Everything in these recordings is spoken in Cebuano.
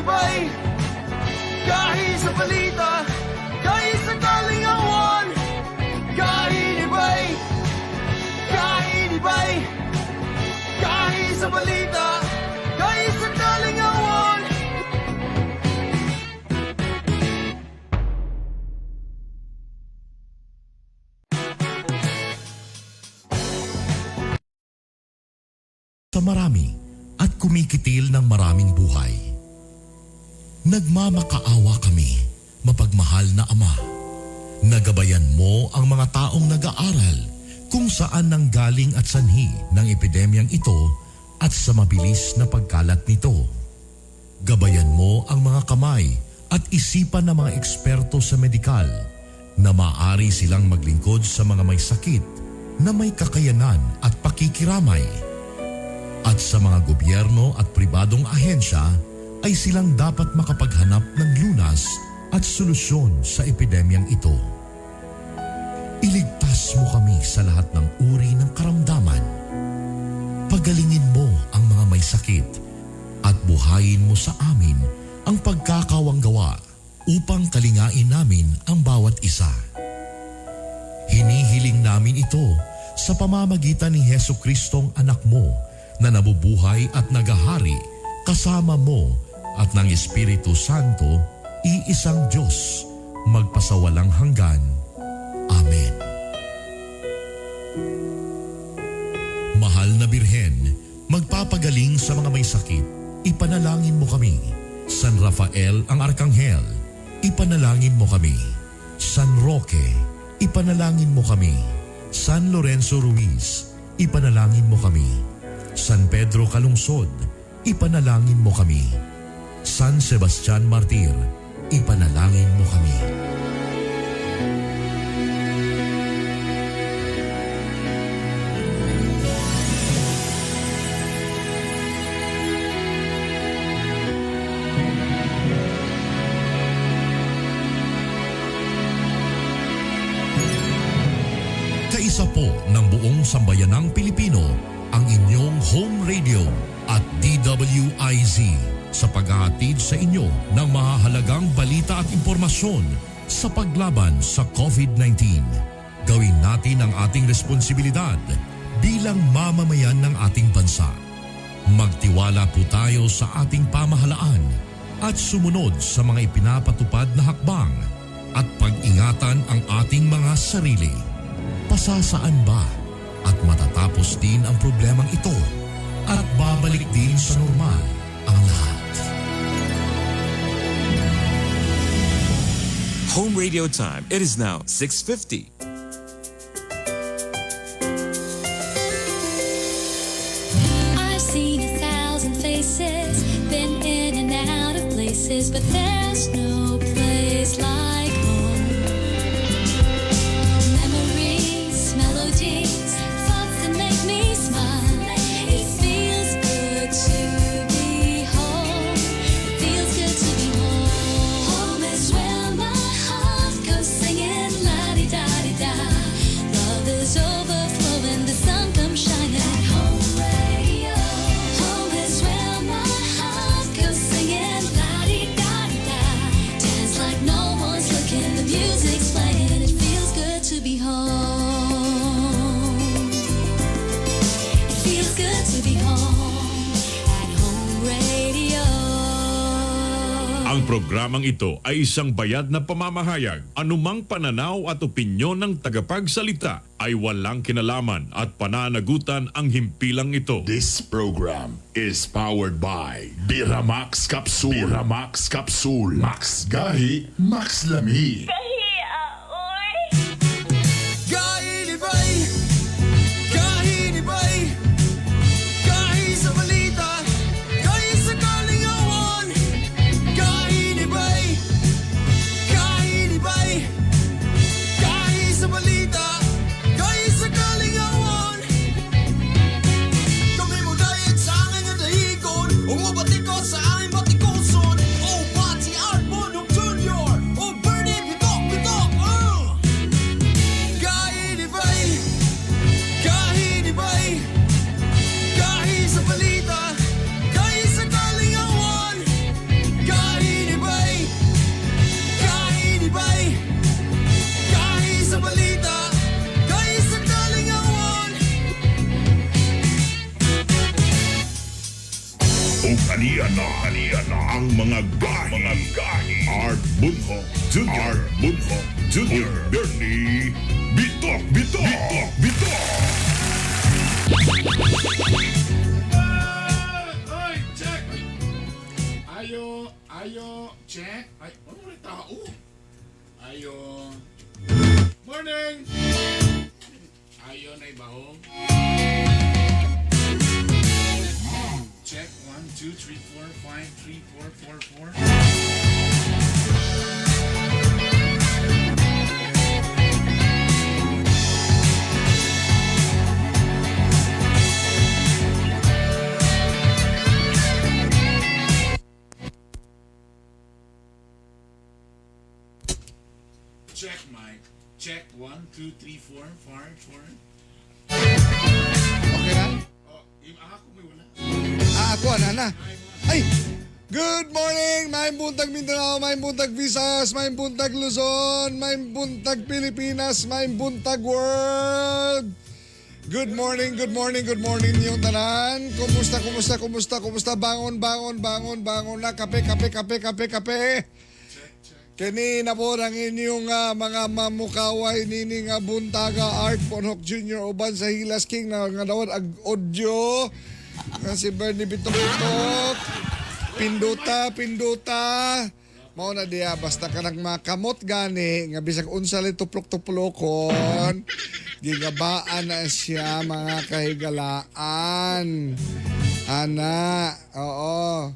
Gahinibay, gahi sa balita, gahi sa kalingawan. Gahinibay, gahinibay, gahi sa balita, gahi sa kalingawan. Sa marami at kumikitil ng maraming buhay. Nagmamakaawa kami, mapagmahal na Ama. Nagabayan mo ang mga taong nag-aaral kung saan nanggaling at sanhi ng epidemyang ito at sa mabilis na pagkalat nito. Gabayan mo ang mga kamay at isipan ng mga eksperto sa medikal na maaari silang maglingkod sa mga may sakit na may kakayanan at pakikiramay. At sa mga gobyerno at pribadong ahensya ay silang dapat makapaghanap ng lunas at solusyon sa epidemyang ito. Iligtas mo kami sa lahat ng uri ng karamdaman. Pagalingin mo ang mga may sakit at buhayin mo sa amin ang pagkakawanggawa upang kalingain namin ang bawat isa. Hinihiling namin ito sa pamamagitan ni Heso Kristong anak mo na nabubuhay at nagahari kasama mo at ng Espiritu Santo, iisang Diyos, magpasawalang hanggan. Amen. Mahal na Birhen, magpapagaling sa mga may sakit, ipanalangin mo kami. San Rafael ang Arkanghel, ipanalangin mo kami. San Roque, ipanalangin mo kami. San Lorenzo Ruiz, ipanalangin mo kami. San Pedro Calungsod, ipanalangin mo kami. San Sebastian Martir, ipanalangin mo kami. Kaisa po ng buong sambayanang Pilipino ang inyong home radio at DWIZ sa paghahatid sa inyo ng mahahalagang balita at impormasyon sa paglaban sa COVID-19. Gawin natin ang ating responsibilidad bilang mamamayan ng ating bansa. Magtiwala po tayo sa ating pamahalaan at sumunod sa mga ipinapatupad na hakbang at pag-ingatan ang ating mga sarili. Pasasaan ba at matatapos din ang problemang ito at babalik din sa normal ang lahat. Home radio time. It is now 6:50. I've seen a thousand faces, been in and out of places, but there's no place like home. Memories, melodies, thoughts that make me smile. It feels good to be home. It feels good to be home. Home is where my heart goes singing la di da di da. Love is overflowing, the sun comes shining. Home radio. Home is where my heart goes singing la di da di da. Dance like no one's looking, the music's playing. It feels good to be home. It feels good to be home at Home Radio. Ang programang ito ay isang bayad na pamamahayag. Anumang pananaw at opinyon ng tagapagsalita ay walang kinalaman at pananagutan ang himpilang ito. This program is powered by Biramax Capsule. Biramax Capsule. Max Gahi, Max Lami. Gahinibay, gahinibay, gahi sa balita, gahi sa kalingawan. Gahinibay, gahinibay, gahi sa balita, gahi sa kalingawan. Kami mo dayag sa angay nga dahigon, ug mobatikos sa aming batikuson. O Pati Art Bonhoc Jr. O Bernie Bitoc. Mga gahi, mga gahi. Art Bunho Jr. Art Bunho Jr. Bernie Bitok Bitok Bitok Bitok. Ay, check! Ayo, ayo, check. Ay, ano rin tao? Ayo. Morning! Ayo na ibahong. Check. 1, 2, 3, 4, 5, 3, 4, 4, 4. Check, Mike. Check. 1, 2, 3, 4, 5, 4. Okay na? Oh, yung ako may wala. Ah, ako, ana na. Ay! Good morning! Maayong buntag Mindanao, maayong buntag Visayas, maayong buntag Luzon, maayong buntag Pilipinas, maayong buntag world! Good morning, good morning, good morning niyong tanan. Kumusta, kumusta, kumusta, kumusta? Bangon, bangon, bangon, bangon na. Kape, kape, kape, kape, kape. Kini na po ang inyong mga mamukaway nini nga buntaga Art Bonhoc Jr. uban sa Hilas King na nga dawat ag audio nga si Bernie Bitok Bitok. Pinduta, pinduta. Mao na diya basta ka nagmakamot gani nga bisag unsa lang tuplok-tuplokon. Gigabaan na siya mga kahigalaan. Ana, oo.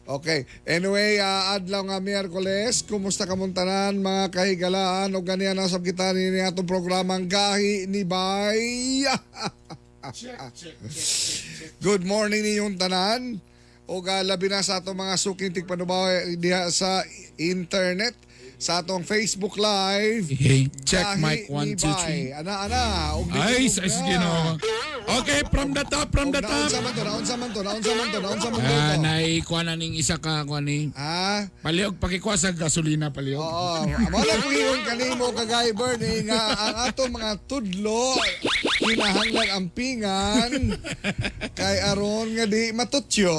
Okay. Anyway, adlaw nga Miyerkules, kumusta kamong tanan mga kahigalaan o ganiyan nasab kita ni atong programang Gahi ni Bay. Check, check, check, check, check. Good morning ninyong tanan. O labi na sa atong mga suking tigpanubaw diha sa internet, sa atong Facebook Live. Hey, check Gahi mic. ni 1, 2, Bay. 3. Ana, ana. Og Ay, ditulog sa na. Ginoo. Okay, from the top, from Og the top. Naunsa man to, naunsa man to, naunsa man to, naunsa man to. Ah, naikuha na ning isa ka kuha ni. Ah, Paliog pakikuha sa gasolina paliog. Oo. Mao na kung ingon kanimo kagay Bernie nga ang atong mga tudlo kinahanglan ang pingan kay aron nga di matutyo.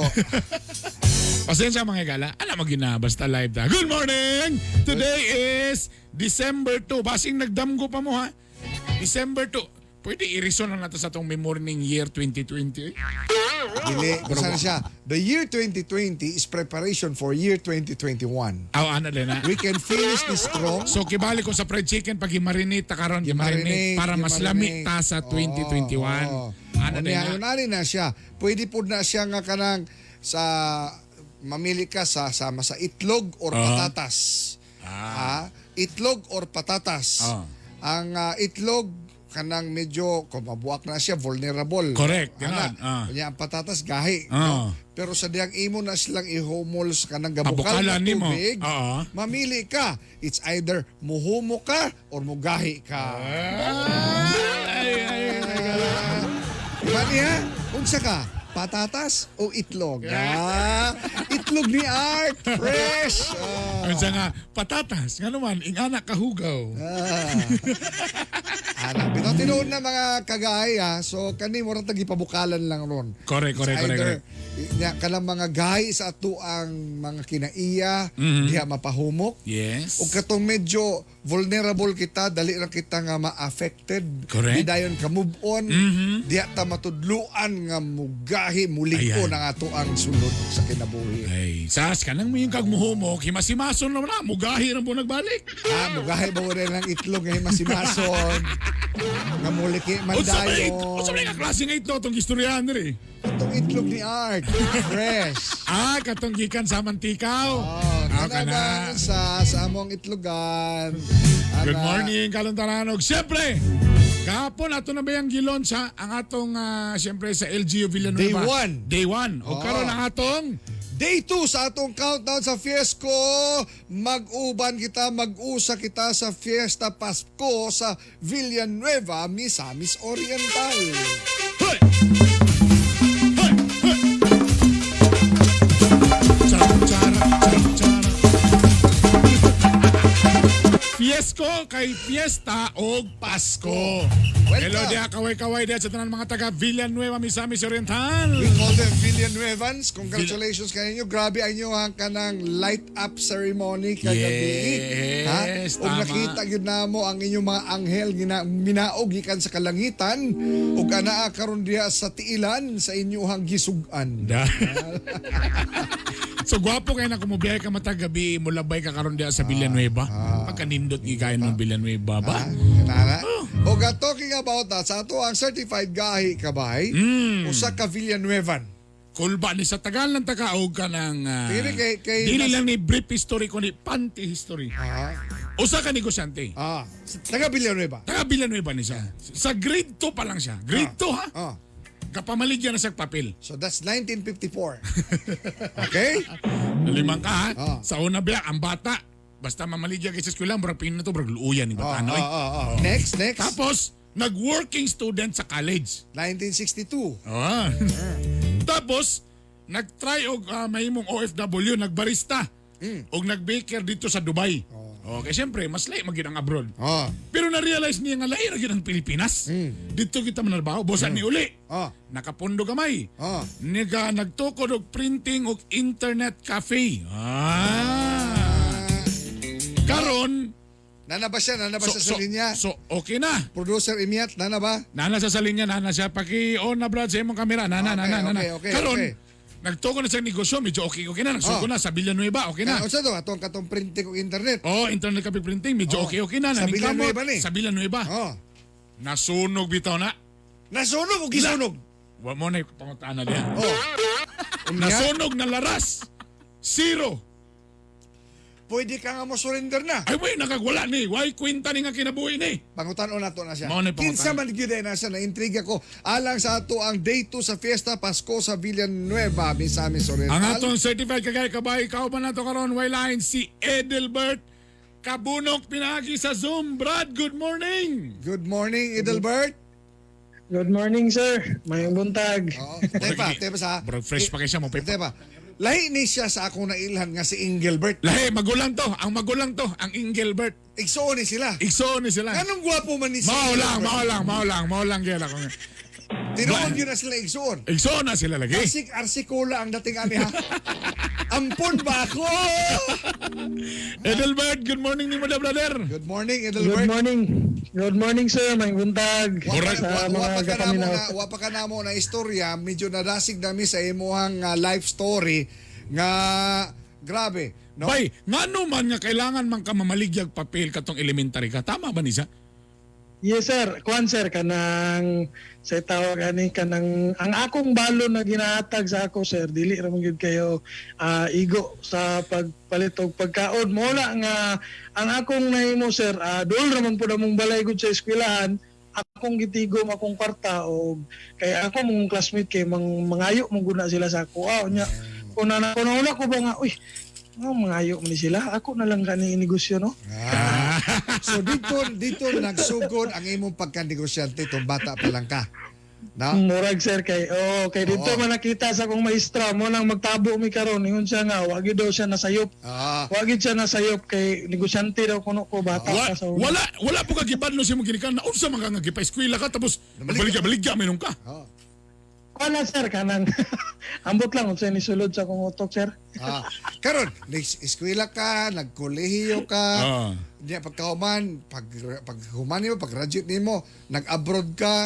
Pasensya mga gala. Alam mo gina basta live ta. Good morning. Today is December 2. Basing nagdamgo pa mo ha. December 2. Pwede i-reason na nato sa atong morning year 2020. Eh. Dili kung saan siya. The year 2020 is preparation for year 2021. Aw, ana din ha. We can finish this strong. So kibali ko sa fried chicken pag i-marinate ta karon, i-marinate para mas lami ta sa 2021. Oo. Ana din Unya, ha. yun, ani na siya. Pwede po na siya nga kanang sa mamili ka sa sama sa itlog or patatas. Ah. Itlog or patatas. Ang itlog kanang medyo kung mabuak na siya vulnerable. Correct, Ana, ganun. Ah. Unya, ang patatas gahi. No? Pero sa diyang imo na silang ihumol sa kanang gabukal Pabukalan na nimo. tubig, Oo. mamili ka. It's either muhumo ka or mugahi ka. Ay, ay, ay, ay. Diba niya? Unsa ka? Patatas o itlog? Ah, itlog ni Art! Fresh! Ah. Unsa nga patatas nga naman ingana kahugaw. Ana, bitaw tinuod na mga kagaya. So kani mura tag gipabukalan lang ron. Correct, It's correct, correct, either, Nya kanang mga gay sa ato ang mga kinaiya, diha mapahumok. Yes. Ug katong medyo vulnerable kita, dali ra kita nga ma-affected. Correct. Di dayon ka move on, diha ta matudluan nga mugahi, mulig-on Ayan. ang ato ang sulod sa kinabuhi. Ay, sas ka nang may kag muhumok, himasimason naman na, mugahi ra po nagbalik. Ah, mugahi ba rin ang itlog nga himasimason? Nga muliki man Unsa ba dayon. unsa ba nga klase nga itlog tong gistoryahan diri? Katong itlog ni Art. Fresh. Ah, katong gikan sa mantikaw. Oh, Ah, kana kana. sa among itlogan. Ana. Good morning, Kalantaranog. Siyempre, kahapon ato na ba yung gilon sa ang atong siyempre sa LGU Villanueva. Day one. Day 1. O Oo. karon ang atong Day 2 sa atong countdown sa Fiesco. Mag-uban kita, mag-usa kita sa Fiesta Pasko sa Villanueva, Misamis Oriental. Hoy! Hoy! Hoy! Chara, chara, chara, chara. Fiesta Pasko kay fiesta og Pasko. Welcome. Hello diha, kaway-kaway diha sa tanan mga taga Villanueva, Misamis Oriental. We call them Villanuevans. Congratulations kaninyo. Grabe ang inyo ang kanang light up ceremony kagabi. Yes, Ug tama. nakita gyud namo ang inyong mga anghel gina minaog gikan sa kalangitan ug anaa karon diha sa tiilan sa inyong gisug-an. So gwapo kay na kumubiyahe ka matag gabi, mulabay ka karon diha sa Villanueva. Pagkanindot gigayon ng Villanueva ba? Nana. O ga talking about that, sa ato ang certified gahi kabay, usa ka Villanuevan. Kulba ni sa tagal ng takaog ka ng Dili kay dili lang ni brief history kundi panty history. Usa ka negosyante. Taga Villanueva. Taga Villanueva ni siya. Sa grade 2 pa lang siya. Grade 2 ha. Kapamaligyan na siya papel. So that's 1954. Okay? Limang ka ha. Ah. Sa una biya, ang bata, basta mamaligya kay sa eskwela, murag pin na to, murag luuyan ni bata. No, eh. Next, next. Tapos, nag-working student sa college. 1962. Tapos, nag-try og mahimong OFW, nagbarista. Og nag-baker dito sa Dubai. Okay, siyempre, mas lahi magid ang abroad. Pero na-realize niya nga lahi ra gyud ang Pilipinas. Dito kita manarbaho, bosan ni uli. Nakapondo gamay. Niga nagtukod og printing og internet cafe. Karon, Nana ba siya? Nana ba siya sa linya? So, okay na. Producer Imiat, nana ba? Nana sa linya, nana siya. Paki-on na brad sa imong kamera. Nana, Okay, nana, nana. okay, Karon, okay. nagtuko na sa negosyo, medyo okay, okay na. Nagsuko na sa Villanueva, okay na. Ano sa to? Atong katong printing og internet. Oh, internet cafe printing, medyo okay, okay na. Sa Naningkamot. Villanueva ni. Sa Villanueva. Nasunog bitaw na. Nasunog o gisunog? Wa mo na pangutaan na diya. Oh. Nasunog na laras. Zero. Pwede ka nga mo surrender na. Ay, wey, nakagwala ni. Why kwenta ni nga kinabuhi ni? Pangutan-on nato na siya. Mao na yung Kinsa pangutan. man gyud ay na siya, na-intriga ko. Alang sa ato ang day 2 sa fiesta Pasko sa Villanueva, Misamis Oriental. Ang atong certified kagay kabay, kauban nato karon way line si Edelbert Kabunok pinagi sa Zoom. Brad, good morning. Good morning, Edelbert. Good morning, sir. Mayong buntag. Oo. Tepa, tepa sa. Murag fresh pa kay siya mo Tepa. Lahi ni siya sa akong nailhan nga si Engelbert. Lahi, magulang to. Ang magulang to, ang Engelbert. Igsuon ni sila. Igsuon ni sila. Anong gwapo man ni si Mao lang, Engelbert? mao lang, mao lang, mao lang gyud ako. Tinuod yun na sila igsuon. Igsuon na sila lagi. Asik arsikola ang dating ani ha. Ampon ba ako? Edelbert, good morning ni mo da, brother. Good morning, Good Edelbert. morning. Good morning, sir. Mayong buntag. Wa pa, Sa wa, wa mga pa ka namo kapaminaw. na, wa pa ka namo na istorya, medyo nadasig nami sa imuhang life story nga grabe, no? Bay, ngano man nga kailangan man ka mamaligyag papel katong elementary ka. Tama ba ni siya? Yes, sir. Kuan, sir, kanang sa tawag ani kanang ang akong balon na ginahatag sa ako, sir, dili ra man gyud kayo igo sa pagpalit og pagkaon. Mo na nga ang akong nahimo, sir, duol ra man pud among balay gud sa eskwelahan. Akong gitigom akong kwarta og kay ako mong classmate kay mang mangayo mong guna sila sa ako. Ah, nya kung na kung nauna ko ba nga, uy, nga mangayo man ni sila. Ako na lang kani negosyo no. So dito dito nagsugod ang imong pagkanegosyante tong bata pa lang ka. No? Murag sir kay oh kay dito Oo. man nakita sa akong maestra mo nang magtabo mi karon ingon siya nga wa gyud daw siya nasayop. Wa gyud siya nasayop kay negosyante daw kuno ko bata Wa, pa sa una. wala wala po ka gibadlo sa imong ginikan na unsa man ka nga gipa-eskwela ka tapos baligya-baligya minom ka. Wala sir kanang ambot lang unsa ni sulod sa akong utok sir. Karon, nag-eskwela ka, nagkolehiyo ka. Diya pagkahuman, pag paghuman nimo, pag graduate nimo, nag-abroad ka.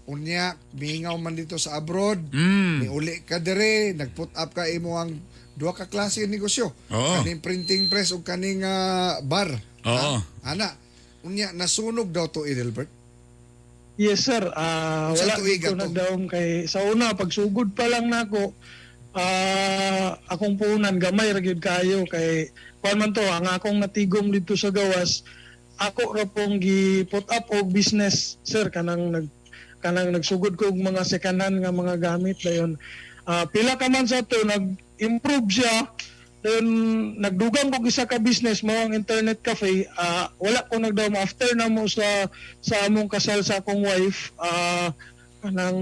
Unya, miingaw man dito sa abroad. Niuli ka dire, nag-put up ka imo ang duha ka klase ng negosyo. Oo. Kaning printing press ug kaning bar. Oo. Ana, unya nasunog daw to Edelbert. Yes sir, Sa wala tuig ko ato? nagdaom kay sa una pagsugod pa lang nako akong puhunan gamay ra gyud kayo kay kuan man to ang akong natigom dito sa gawas ako ra pong gi put up og business sir kanang nagsugod ko og mga second hand nga mga gamit dayon pila ka man sa to nag-improve siya dayon nagdugang kog isa ka business mo ang internet cafe wala ko nagdaom after na mo sa among kasal sa akong wife kanang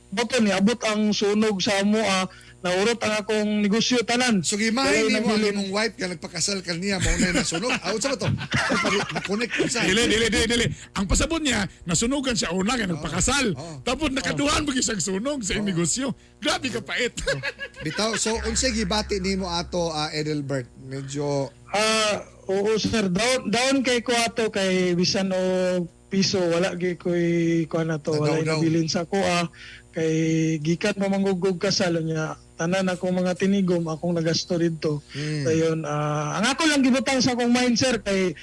boto ni abot ang sunog sa amo. Naurot ang akong negosyo tanan. So gimahin Walay nimo ang nabilin. imong wife nga nagpakasal kaniya mao na nasunog. Out sa ba to? Na-connect unsa? Dili, dili, dili, dili. Ang pasabot niya, nasunugan siya una kay nagpakasal. Oo. Tapos nakaduhan mo siyang sunog sa iyong negosyo. Grabe ka pait. Bitaw, so unsay gibati nimo ato, Edelbert? Medyo Oo sir, down down kay ko ato kay bisan og piso wala gyud koy kuan na to, wala Nadaw-daw. nabilin sa kuha kay gikan pa manggugog kasal niya tanan akong mga tinigom akong nagasto didto. Dayon ang ako lang gibutang sa akong mind sir kay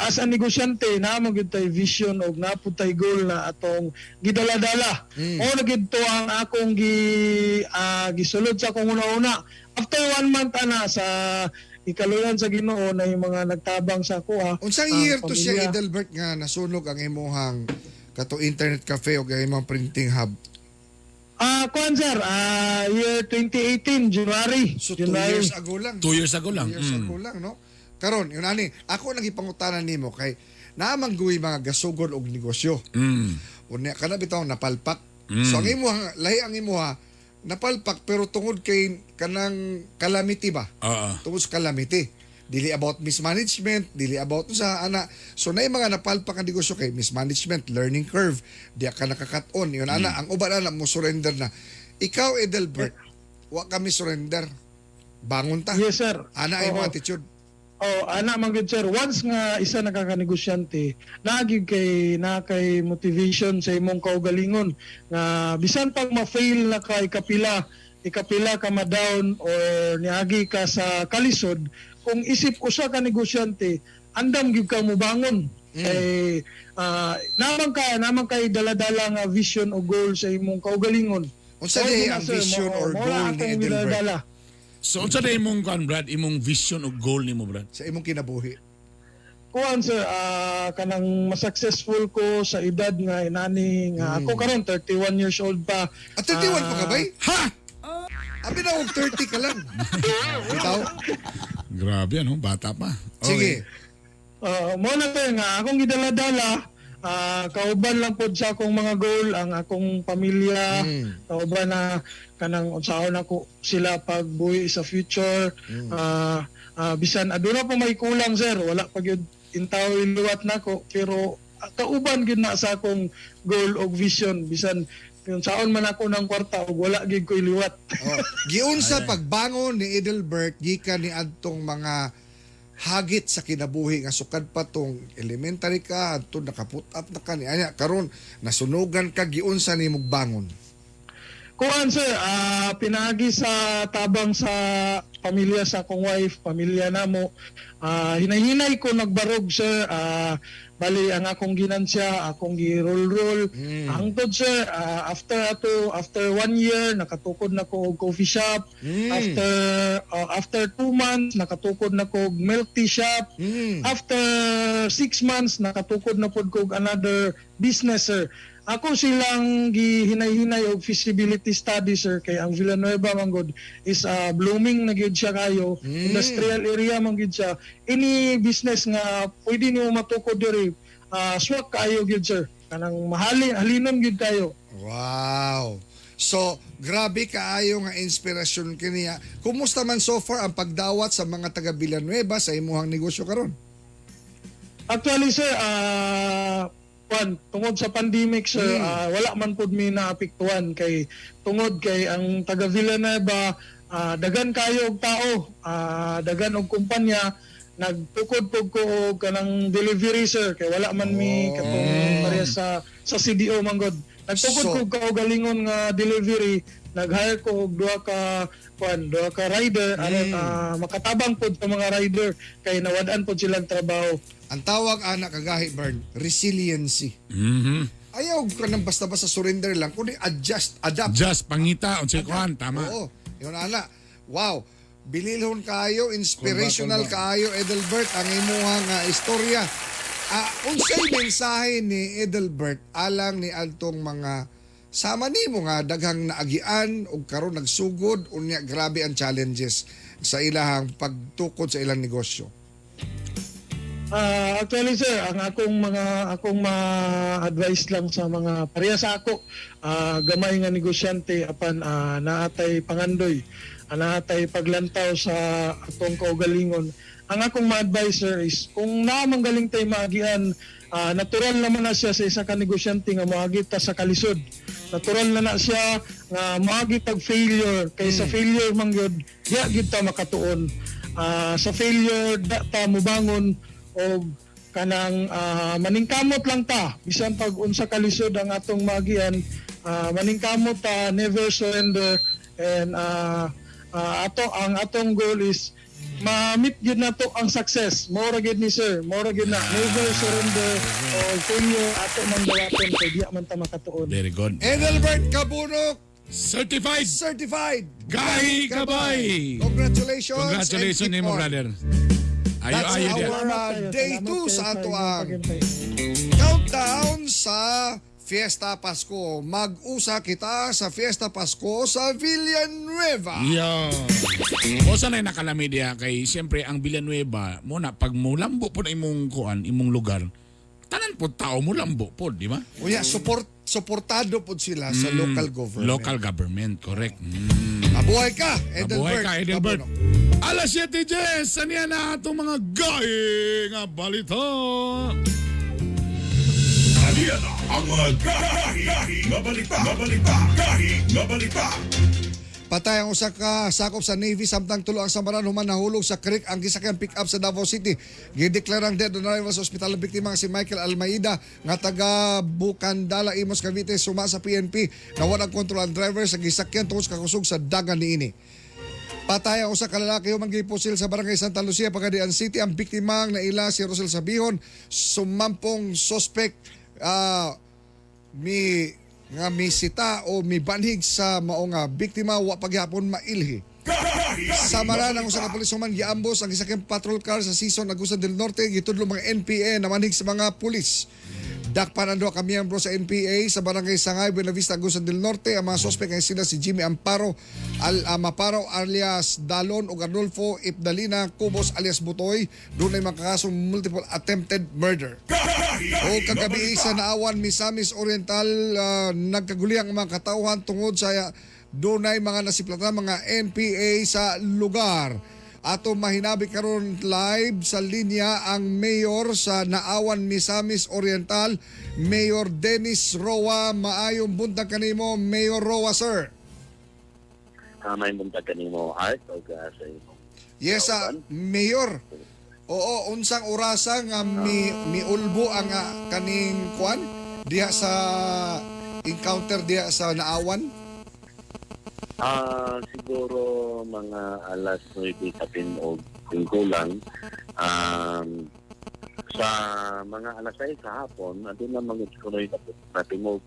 as a negosyante naa mo gyud tay vision og naa pud tay goal na atong gidala-dala. Mao na gyud to ang akong gisulod sa akong una-una. After one month ana sa ikaluyan sa Ginoo na yung mga nagtabang sa ako unsang ang year to siya pamilya. Edelbert nga nasunog ang imuhang kato internet cafe o ang imong printing hub? Kuan sir, year 2018 January. So 2 January. years ago lang. 2 years ago lang. 2 years ago lang, no? Karon, yun ani, ako nagipangutana nimo kay naamang guwi mga gasugod og negosyo. Unya kana bitaw napalpak. So ang imuha, lahi ang imuha, napalpak pero tungod kay kanang calamity ba? Oo. Tungod sa calamity. Dili about mismanagement, dili about sa ana. So na mga napalpak ang negosyo kay mismanagement, learning curve, di ka nakaka-cut-on. Yun ana, ang uban ana mo surrender na. Ikaw Edelbert, wa kami surrender. Bangon ta. Yes sir. Ana ay mo Oo. attitude. Oh, ana man gyud sir, once nga isa nakanegosyante, naa gyud kay naa kay motivation sa imong kaugalingon nga bisan pag ma-fail na ka ikapila, ikapila ka ma-down or niagi ka sa kalisod, kung isip usa ka negosyante, andam gyud ka mobangon. Kay naman kay dala-dala nga vision o goal sa imong kaugalingon. Unsa Mao diay gyud na, ang sir, vision or mao goal na ni akong Edelbert giladala. So unsa day imong kuan Brad, imong vision o goal nimo Brad? sa imong kinabuhi? Kuan sir, kanang mas-successful ko sa edad nga inani nga ako karon 31 years old pa. At 31 pa ka bay? Ha? Abi na og 30 ka lang. Bitaw. Grabe ano, bata pa. Sige. Mo na sir nga akong gidala-dala kauban lang pod sa akong mga goal ang akong pamilya, kauban na kanang unsaon ako sila pagbuhi sa future. Bisan aduna pa may kulang sir, wala pa gyud intaw iluwat nako pero kauban gyud na sa akong goal og vision bisan kung saon man ako ng kwarta og wala gyud ko iliwat. Oh. Giunsa pagbangon ni Edelbert gikan ni adtong mga hagit sa kinabuhi nga sukad pa tong elementary ka adto naka-put up na ka ni anya karon nasunugan ka, giunsa nimo bangon? Kuan sir, pinaagi sa tabang sa pamilya sa akong wife, pamilya namo. Hinay-hinay ko nagbarog sir. Bali ang akong ginansya, akong gi-roll-roll. Hangtod sir, after 1 year nakatukod na ko og coffee shop. After 2 months nakatukod na ko og milk tea shop. After 6 months nakatukod na pod ko og another business sir. Ako silang gihinay-hinay og feasibility study sir kay ang Villanueva man gud is blooming na gyud siya kayo, industrial area man gyud siya. Any business nga pwede nimo matukod diri, swak kaayo gyud sir, kanang mahali halinon gyud kayo. Wow. So, grabe kaayo nga inspirasyon kiniya. Kumusta man so far ang pagdawat sa mga taga Villanueva sa imuhang negosyo karon? Actually sir, kwan, tungod sa pandemic sir, wala man pud mi naapektuhan kay tungod kay ang taga Villanueva, dagan kayo og tao, dagan og kumpanya, nagtukod pud ko og kanang delivery sir kay wala man mi katong pareha sa CDO man gud. Nagtukod ko kaugalingon nga delivery, nag-hire ko og duha ka kwan, duha ka rider aron makatabang pud sa mga rider kay nawad-an pud silang trabaho. Ang tawag ana kagahi Bern, resiliency. Ayaw ka nang basta-basta surrender lang, kundi adjust, adapt. Just pangita unsay kuan, tama. Oo. Yun ana. Wow. Bililhon kaayo, inspirational Kulba, kulba. kaayo Edelbert ang imuhang istorya. Unsay mensahe ni Edelbert alang ni adtong mga sama nimo nga daghang naagian ug karon nagsugod unya grabe ang challenges sa ilahang pagtukod sa ilang negosyo? Actually sir, ang akong ma-advise lang sa mga pareha sa ako, gamay nga negosyante apan naatay pangandoy, naatay paglantaw sa atong kaugalingon. Ang akong ma-advise, sir, is kung naa man galing tay maagian, natural naman na siya sa isa ka negosyante nga moagi ta sa kalisod. Natural na na siya nga moagi tag failure kay sa failure man gyud diya gyud ta makatuon. Sa failure da ta mobangon og kanang maningkamot lang ta bisan pag unsa kalisod ang atong maagian, maningkamot ta, never surrender, and ato ang atong goal is ma-meet gyud nato ang success. Mao ra gyud ni sir, mao ra gyud na never surrender o failure ato man dawaton kay diya man ta makatuon. Very good. Edelbert Kabunok, Certified. Certified. Gahi Kabay. Congratulations. Congratulations and keep nimo, on. brother. Ayo That's ayo dia. our day Salamat 2 kayo sa ato inyong ang paghintay. countdown sa Fiesta Pasko. Mag-usa kita sa Fiesta Pasko sa Villanueva. Yo. O sa na nakalami diha kay siyempre ang Villanueva mo na pag mulambo po na imong kuan, imong lugar. Tanan po tao mo lambo po, di ba? Unya, suportado po sila sa local government. Local government, correct. Mabuhay ka, Edelbert. Mabuhay ka, Edelbert. Kabunok. Alas 7:10, saniya na atong mga gahi nga balita. Aniya na ang mga gahi, gahi, nga balita, nga balita, gahi, nga balita. Patay ang usa ka sakop sa Navy samtang tulo ang samaran human nahulog sa creek ang gisakyang pick up sa Davao City. Gideklarang dead on arrival sa ospital ang biktima nga si Michael Almaida nga taga Bukandala, Imos, Cavite suma sa PNP. Nawala ang kontrol ang driver sa gisakyan tungod sa kakusog sa dagan niini. Patay ang usa ka lalaki human gipusil sa barangay Santa Lucia, Pagadian City. Ang biktima ang naila si Rosel Sabihon, sumampong suspect mi nga misita o mibanhig sa mao nga biktima wa pagyapon mailhi. Samaran ang usa ka pulis human giambos ang gisakyang patrol car sa Sison, Agusan del Norte, gitudlo mga NPA na manhig sa mga pulis. Dakpan ang duha ka miyembro sa NPA sa barangay Sangay, Buenavista, Agusan del Norte. Ang mga suspect ay sila si Jimmy Amparo Al Maparo alias Dalon ug Arnulfo Ipdalina Cubos alias Butoy. Dunay mga kasong multiple attempted murder. O kagabi sa Naawan, Misamis Oriental, nagkaguliyang ang mga katauhan tungod sa dunay mga nasiplatan mga NPA sa lugar. Ato mahinabi karon live sa linya ang mayor sa Naawan, Misamis Oriental, Mayor Dennis Roa. Maayong buntag kanimo, Mayor Roa, sir. May buntag kanimo, Art, o sa imong Yes, Mayor. Oo, unsang orasa nga miulbo ang kaning kwan diha sa encounter diha sa Naawan? Siguro mga alas 9 kapin og kulang. Sa mga alas 6 sa hapon, aduna mga kunoy natingog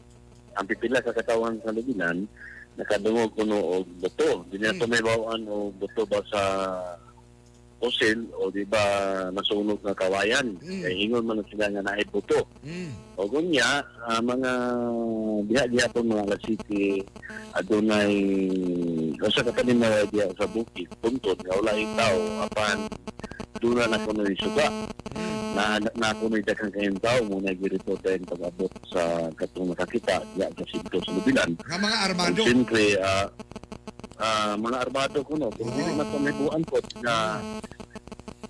ang pipila sa katawan sa Lubinan, nakadungog kuno og buto. Di na to may bawaan og buto ba sa pusil o di ba nasunog nga kawayan. Kay ingon man na sila nga naay buto. O gunya, mga diha-diha po mga alas 7, adunay usa ka paninaway diha sa bukid, puntod nga wala tao apan duna na kunoy suga. Na na kunoy daghang kayong tao mo na girito din pag-abot sa katong nakakita diha sa sentro sa Lubilan. Nga mga armado. Ug siyempre, mga armado kuno, pero dili man to may buwan po na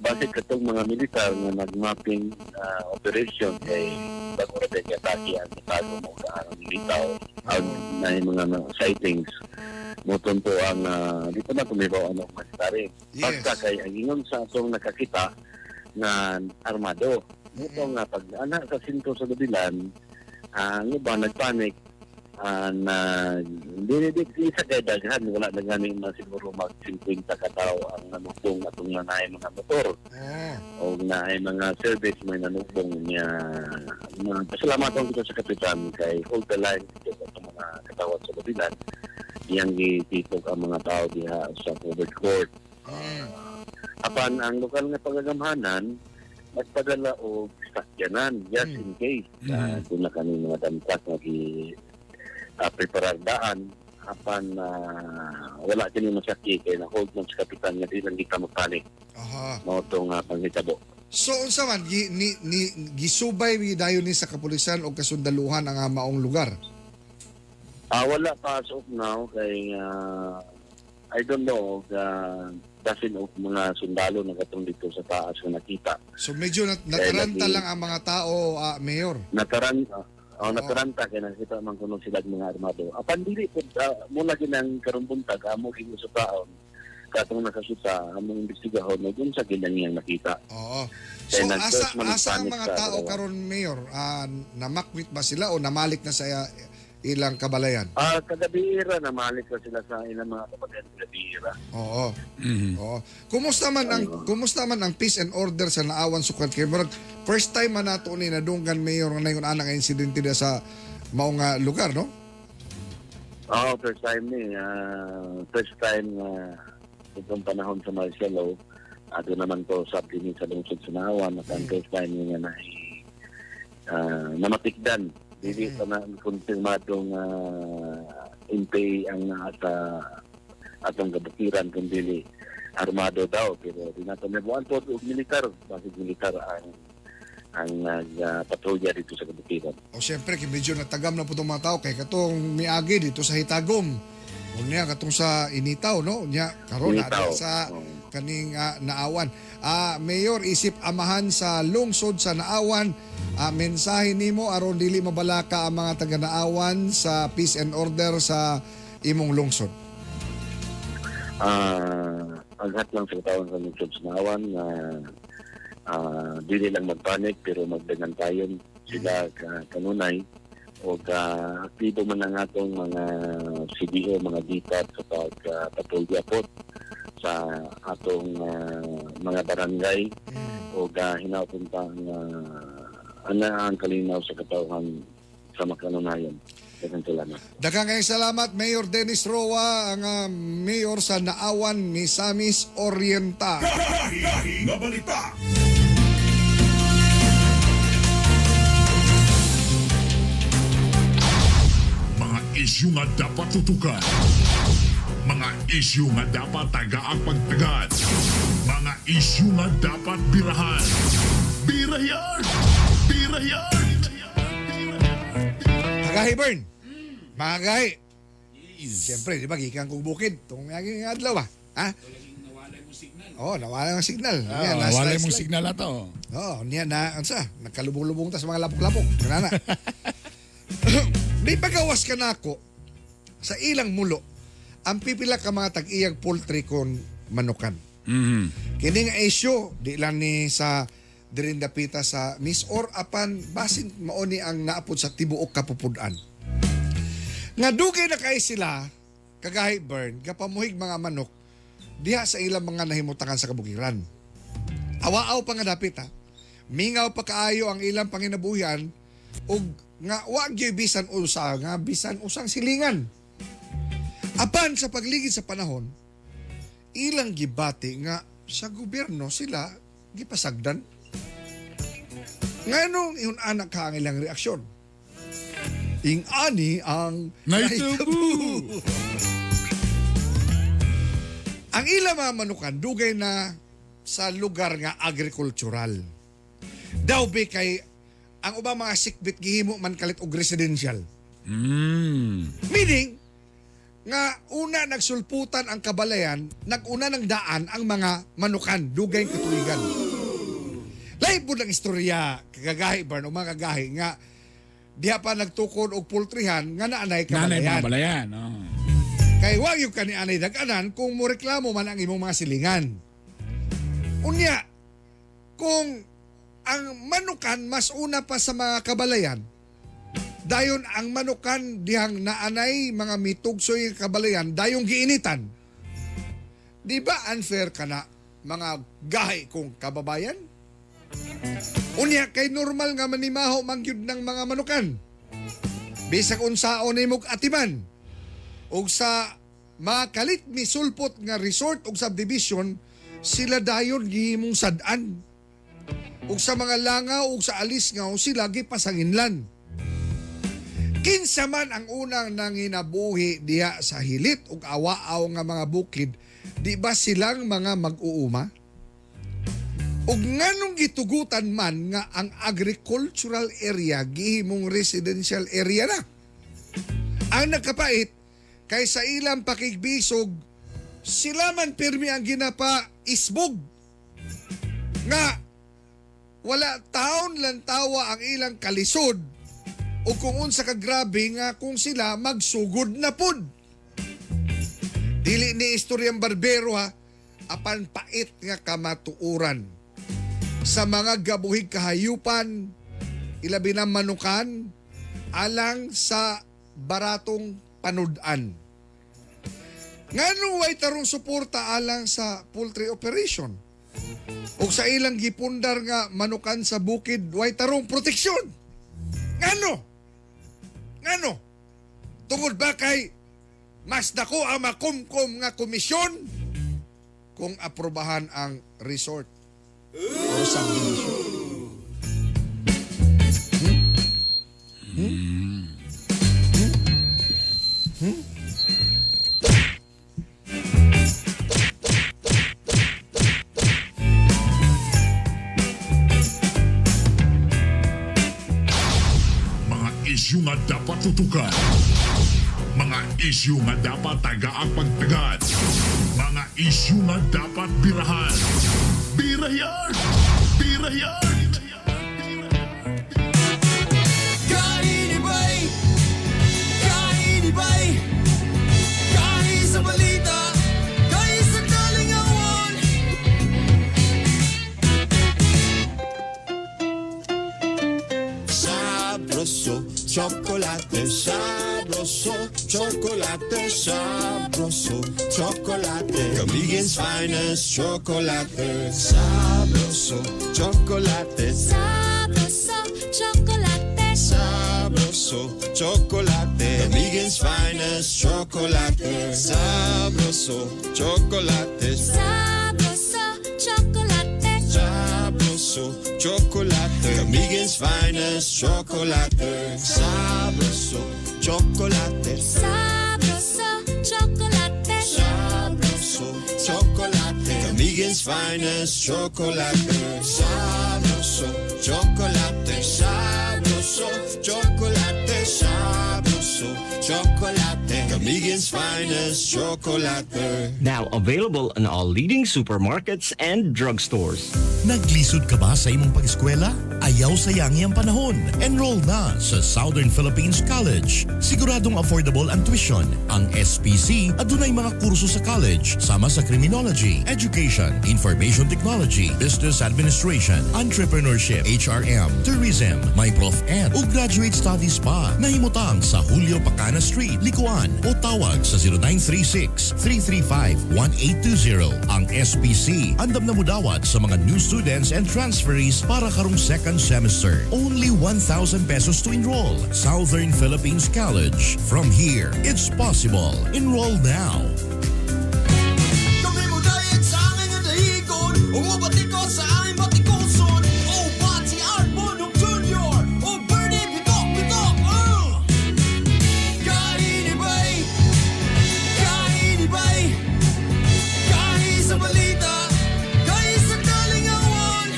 bakit katong mga militar nga nag-mapping operation kay bago ra kay atake ang tago mo ang litaw ang na mga sightings mo po ang di pa na kumibaw ano ang military. Basta kay ang ingon sa atong nakakita nga armado. Ito nga pag ana sa sentro sa Dubilan, ang iba nagpanik, na hindi di di sa kay daghan, wala na gani mga siguro mag 50 ka tao ang nanubong atong naay mga motor o naay mga service may nanubong niya. Mga pasalamatan kita sa kapitan kay hold the line dito sa atong mga katawhan sa Dubilan, iyang gitipog ang mga tao diha sa covered court. Apan ang lokal nga pagagamhanan nagpadala og sakyanan just in case kung na kami mga damtak nga gi preparar daan apan wala kini masaki kay na hold man sa kapitan nga di lang kita magpanik. Mao to nga panghitabo. So unsa man gi, ni, ni gisubay dayon ni sa kapulisan o kasundaluhan ang maong lugar? Wala pa as of now kay I don't know dozen of mga sundalo na katong dito sa taas nga nakita. So medyo nataranta lagi. lang ang mga tao, Mayor. Nataranta kay nakita man kuno sila og mga armado. Apan dili pud mula ginang karong buntag amo gyud sa taon katong nakasuta among imbestigahon ug unsa gyud ang iyang nakita. Oo. So Kaya asa nag-search man asa ang panic mga sa tao dalawa. karon, Mayor? Namakwit ba sila o namalik na sa ilang kabalayan? Kagabi ra namalik ra sila sa ilang mga kapatid kagabi ra. Oo. Oo. Kumusta man ang peace and order sa Naawan sukad kay murag first time man nato ni nadunggan, Mayor, nga nayon ana nga insidente diha sa mao nga lugar, no? Oo, first time ni. First time nga itong panahon sa martial law. Doon naman ko sa din sa lungsod sa Naawan at ang first time niya na namatikdan. Dili pa na kumpirmadong NPA ang naa sa atong kabukiran kundi armado daw, pero di nato may buwan po og militar, basig militar ang nagpatrolya dito sa kabukiran. O siyempre kay medyo natagam na po itong mga tao kay katong miagi dito sa Hitagom. Unya katong sa Initaw, no? Unya karon na Initaw. sa Oo. kaning Naawan. Mayor, isip amahan sa lungsod sa Naawan, mensahe nimo aron dili mabalaka ang mga taga Naawan sa peace and order sa imong lungsod. Aghat lang sa katawhan sa lungsod sa Naawan na dili lang magpanik pero magdangantayon sila kanunay o ka aktibo man ang atong mga CDO, mga DPAT sa pagpatrolya po sa atong mga barangay o ka hinaupon pa ang ana ang kalinaw sa katawhan sa makanunayan. Daghang salamat. Daghang kayong salamat, Mayor Dennis Roa, ang mayor sa Naawan, Misamis Oriental. Gahi nga balita. Mga isyu nga dapat tutukan. Mga isyu nga dapat tagaang pagtagad. Mga isyu nga dapat birahan. Birayan! Birayan! Kagahi, Bern. Mga kagahi. Siyempre, di ba, gikan kong bukid. Itong nga adlaw, ah. Ha? Oh, nawala ng signal. Niya, Ah, na wala mong slide. signal ato. Oo, niya na, ansa, nagkalubong-lubong ta sa mga lapok-lapok. Kanana. Di pagawas ka nako sa ilang mulo, ang pipila ka mga tag-iyag poultry kon manukan. Kini nga issue, di lang ni sa dirin dapita sa Miss Or apan basin mao ni ang naapod sa tibuok kapupud-an. Nga dugay na kay sila kagahi, Bern, gapamuhig mga manok diha sa ilang mga nahimutangan sa kabukiran. Awaaw pa nga dapit ha. Mingaw pa kaayo ang ilang panginabuhian ug nga wa gyud bisan usa nga bisan usang silingan. Apan sa pagligid sa panahon, ilang gibati nga sa gobyerno sila gipasagdan. Nganong ingon anak ka ang ilang reaksyon? Ing-ani ang Naitabo! Ang ilang mga manukan dugay na sa lugar nga agricultural. Daw be kay ang ubang mga sikbit gihimo man kalit og residential. Meaning nga una nagsulputan ang kabalayan, naguna ng daan ang mga manukan, dugay katuigan. Lahi pud ang istorya kagagahi ba no mga kagahi nga diha pa nagtukod og poultryhan nga naanay Nanay kabalayan. mga balayan. Oh. Kay wa gyud kani anay dag-anan kung moreklamo man ang imong mga silingan. Unya, kung ang manukan mas una pa sa mga kabalayan, dayon ang manukan dihang naanay mga mitugsoy kabalayan, dayong giinitan. Di ba unfair ka na mga gahi kong kababayan? Unya, kay normal nga manimaho man gyud ng mga manukan. Bisag unsaon nimog atiman. Og sa mga kalit ni sulpot nga resort og subdivision, sila dayon gihimong sad-an. Ug sa mga langaw ug sa alisngaw sila gipasanginlan. Kinsa man ang unang nanginabuhi diha sa hilit ug awaaw nga mga bukid, di ba silang mga mag-uuma? Ug nganong gitugutan man nga ang agricultural area gihimong residential area na? Ang nagkapait kay sa ilang pakigbisog, sila man pirmi ang ginapa isbog nga wala taon lantawa ang ilang kalisod o kung unsa ka grabe nga kung sila magsugod na pud. Dili ni istoryang barbero ha, apan pait nga kamatuoran. Sa mga gabuhig kahayupan, ilabi na manukan, alang sa baratong panud-an. Ngano way tarong suporta alang sa poultry operation? O sa ilang gipundar nga manukan sa bukid, way tarong proteksyon? Ngano? Ngano? Tungod ba kay mas dako ang makumkum nga komisyon kung aprobahan ang resort or subdivision? Hmm? Hmm? Hmm? Mga isyu nga dapat tutukan. Mga isyu nga dapat tagaang pagtagad. Mga isyu nga dapat birahan. Birayan! Birayan! Kainibay! Kainibay! Kahi sa balita, kahi sa kalingawan. Sabroso, chocolate, sabroso, chocolate, sabroso, chocolate. Camiguin's finest chocolate. Sabroso, chocolate, Sabroso, chocolate. Sabroso, chocolate. Camiguin's finest chocolate. Sabroso, chocolate, Sabroso, chocolate. Sabroso, chocolate. Camiguin's finest chocolate. Sabroso, chocolate. Sabroso, chocolate. Sabroso, chocolate. Camiguin's finest chocolate. Sabroso, chocolate. Sabroso, chocolate. Sabroso, chocolate. Camiguin's finest chocolate. Now available in all leading supermarkets and drugstores. Naglisod ka ba sa imong pag-eskwela? Ayaw sayangi ang panahon. Enroll na sa Southern Philippines College. Siguradong affordable ang tuition. Ang SPC adunay mga kurso sa college sama sa criminology, education, information technology, business administration, entrepreneurship, HRM, tourism, may prof ed o graduate studies pa. Nahimutang sa Julio Pacana Street, Licoan, o tawag sa 0936-335-1820. Ang SPC andam na mudawat sa mga new students and transferees para karong second semester. Only 1,000 pesos to enroll. Southern Philippines College. From here, it's possible. Enroll now. Kami mo dayat sa aming dahigon, umabati ko sa aming batikuson. O Bati Art Bonok Jr. O Bernie Bitok Bitok. Kainibay! Kainibay! Kahi sa balita, kahi sa kalingawan.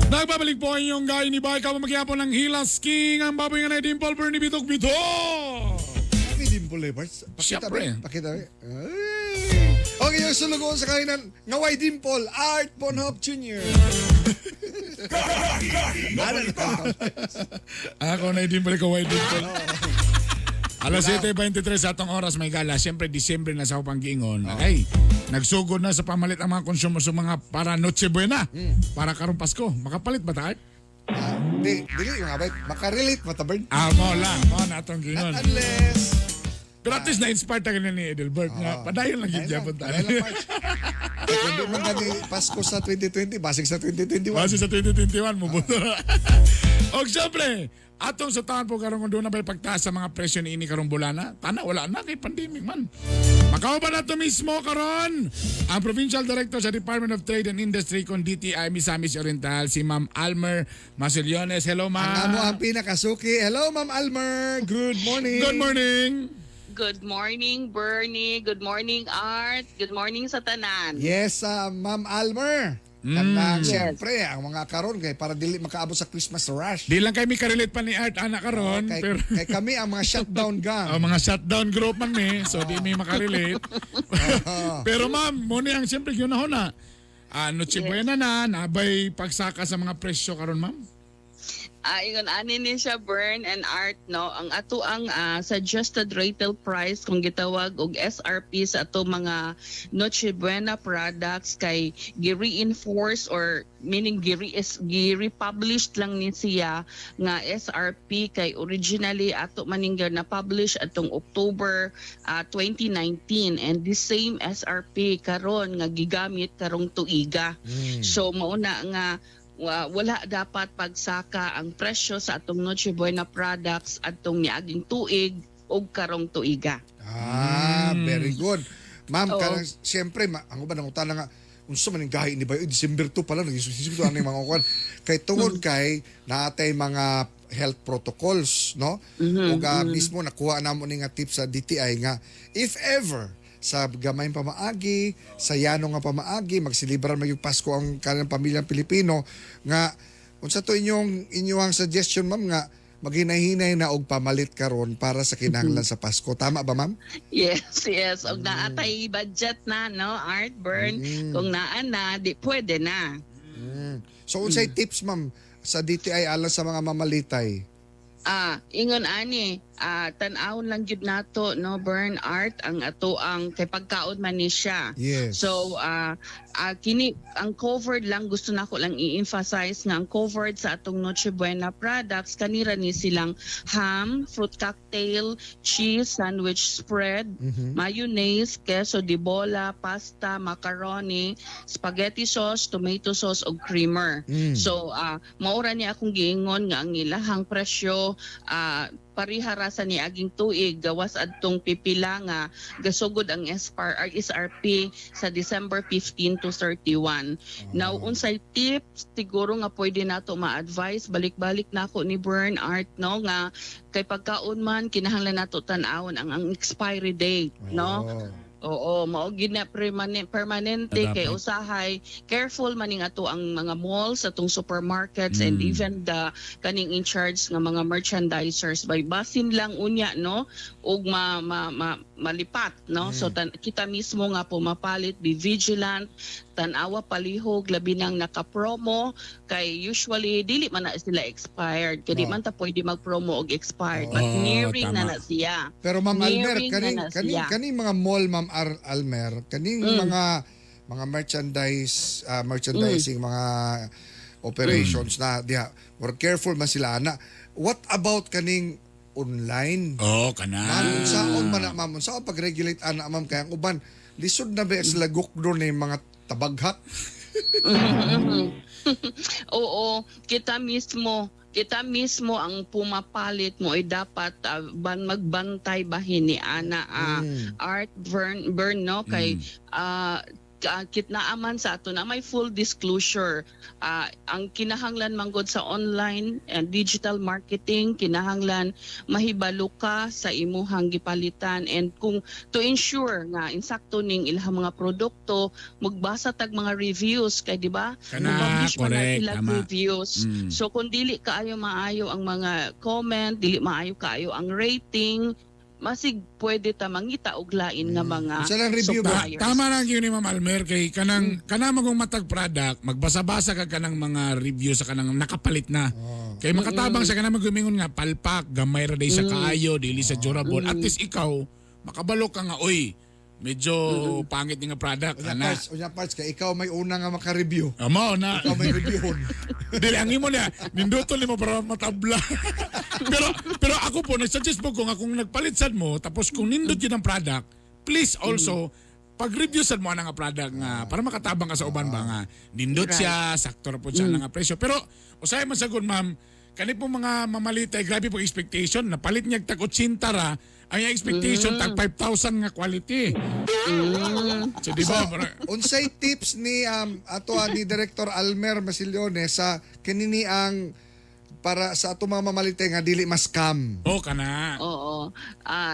Nagbabalik po ang inyong gay ni Bay Kapamaghihapon ng Hilas King, ang baboy nga na Dimple Bernie Bitok Bitok! May dimple eh, Pards. Pakita Siyempre. ba? Pakita ba? Ay. Okay, yung sulugoon sa kainan, ngaway dimple, Art Bonhoc Jr. Ano na? Ako na dimple ko, way dimple. Alas 7:23 sa atong oras may gala. Siyempre, Disyembre na sa upang giingon. Okay. Nagsugod na sa pamalit ang mga consumer sa mga para Noche Buena. Para karong Pasko. Makapalit ba ta, Art? Ah, di, dili yung abay. Makarelate ba ta, Bern? Ah, mo lang. Mo na atong giingon. Not unless. Pero at least na-inspire tayo ni Edelbert nga. Padayon lang yun Padayon dyan. lang, padayon lang, Pards. Eh, kung di man gani Pasko sa 2020, basig sa 2021. Base sa 2021 mo buto. Og syempre, atong sa taon po karon kung doon na ba'y pagtaas sa mga presyo ni ini karong bulana, tana wala na kay pandemic man. Makauban nato mismo karon ang Provincial Director sa Department of Trade and Industry kon DTI Misamis Oriental, si Ma'am Almer Masiliones. Hello, Ang amo ma'am. ang pinakasuki. Hello, Ma'am Almer. Good morning. Good morning. Good morning, Bernie. Good morning, Art. Good morning sa tanan. Yes, Ma'am Almer. Kanang Yes. siyempre ang mga karon kay para dili makaabot sa Christmas rush. Di lang kami karelate pa ni Art ana karon, Kay, pero kay kami ang mga shutdown gang. Oh, mga shutdown group man mi, so di mi makarelate. Pero ma'am, mo ni ang siyempre yun na. Ah, Noche Buena na, nabay pagsaka sa mga presyo karon, ma'am. Ingon ani ni siya, Bern and Art, no? Ang ato ang suggested retail price kung gitawag og SRP sa ato mga Noche Buena products kay gi-reinforce or meaning gi-republished lang ni siya nga SRP kay originally ato maning na publish atong October 2019 and the same SRP karon nga gigamit karong tuiga. So mauna nga wala dapat pagsaka ang presyo sa atong Noche Buena products atong niaging tuig og karong tuiga. Ah, very good. Ma'am, Oo. kanang siyempre ang uban nangutana nga unsa man ang gahi ni bayo? December 2 pa lang nagisusi ani mga kuan. Kay tungod kay naatay mga health protocols, no? Ug mismo nakuha namo ni nga tips sa DTI nga if ever sa gamay pamaagi, sa yano nga pamaagi, magsilibran man yung Pasko ang kanang pamilyang Pilipino nga unsa to inyong inyong suggestion, ma'am, nga maghinay-hinay na og pamalit karon para sa kinahanglan sa Pasko? Tama ba, ma'am? Yes. Og naatay budget na, no, Art, Bern? Kung naa na, di pwede na. So unsay tips, ma'am, sa DTI alang sa mga mamalitay? Ingon ani, tan-awon lang gyud nato, no, Bern, Art, ang ato ang kay pagkaon man ni siya. So kini ang covered lang, gusto nako lang i-emphasize nga ang covered sa atong Noche Buena products kanira ni silang ham, fruit cocktail, cheese, sandwich spread, mayonnaise, queso de bola, pasta, macaroni, spaghetti sauce, tomato sauce ug creamer. So maura ni akong giingon nga ang ilahang presyo pareha ra sa niaging tuig gawas adtong pipila nga gasugod ang SPR or SRP sa December 15 to 31. Now unsay tips siguro nga pwede nato ma-advise, balik-balik nako ni Bern, Art, no, nga kay pagkaon man kinahanglan nato tan-awon ang expiry date, no? Oo, mao gid na permanente kay Dapat. usahay careful maning ato ang mga malls, atong supermarkets and even the kaning in charge nga mga merchandisers by basin lang unya, no, ug ma malipat, no? So kita mismo nga pumapalit, be vigilant, tan-awa palihog labi nang naka-promo kay usually dili man na sila expired kay di man ta pwede mag-promo og expired, but nearing na na siya. Pero Ma'am Almer, Nearing na kaning na kaning siya. kaning mga mall, Ma'am Almer, kaning mga merchandise merchandising mga operations na diha, more careful man sila ana. What about kaning online? Oh, kana. Ma'am, unsaon man na, ma'am, unsaon pag-regulate ana, ma'am, kay ang uban lisod na ba sila gukdo ni mga tabaghak? Oo, kita mismo ang pumapalit mo ay dapat magbantay bahin ni ana, Art, Bern, no, kay kitnaaman sa ato na may full disclosure. Ang kinahanglan manggod sa online and digital marketing, kinahanglan mahibalo ka sa imuhang gipalitan and kung to ensure nga insakto ning ilahang mga produkto, magbasa tag mga reviews kay di ba Kana, mo-publish man na sila reviews. So kung dili kaayo maayo ang mga comment, dili maayo kaayo ang rating, masig pwede ta mangita og lain nga mga Unsa lang review ba? suppliers. Tama lang yun ni Ma'am Almer kay kanang kanang magong matag product, magbasa-basa ka kanang mga review sa kanang nakapalit na. Kay makatabang sa kanang magumingon nga palpak, gamay ra day sa kaayo, dili sa durable. At least ikaw makabalo ka nga, oy, medyo pangit ni nga product Unya ana. parts, unya parts kay ikaw may una nga maka-review. Amo na. Ikaw may reviewon. Dili ang imo niya, ninduto nimo para matabla. Pero pero ako po nagsuggest po ko nga kung nagpalit sad mo tapos kung nindot yun ang product, please also pag-review sad mo ana nga product nga para makatabang ka sa uban ba nga nindot siya, sakto ra po siya nga presyo. Pero usahay man sagud, ma'am, kani po mga mamalitay grabe po expectation, napalit niya tag 80 ra ang iyang expectation tag 5,000 nga quality. So di ba? Unsay tips ni ato ni Director Almer Masilione sa kinini ang para sa ato mga mamalite nga dili ma-scam. Oh, kana. Oo.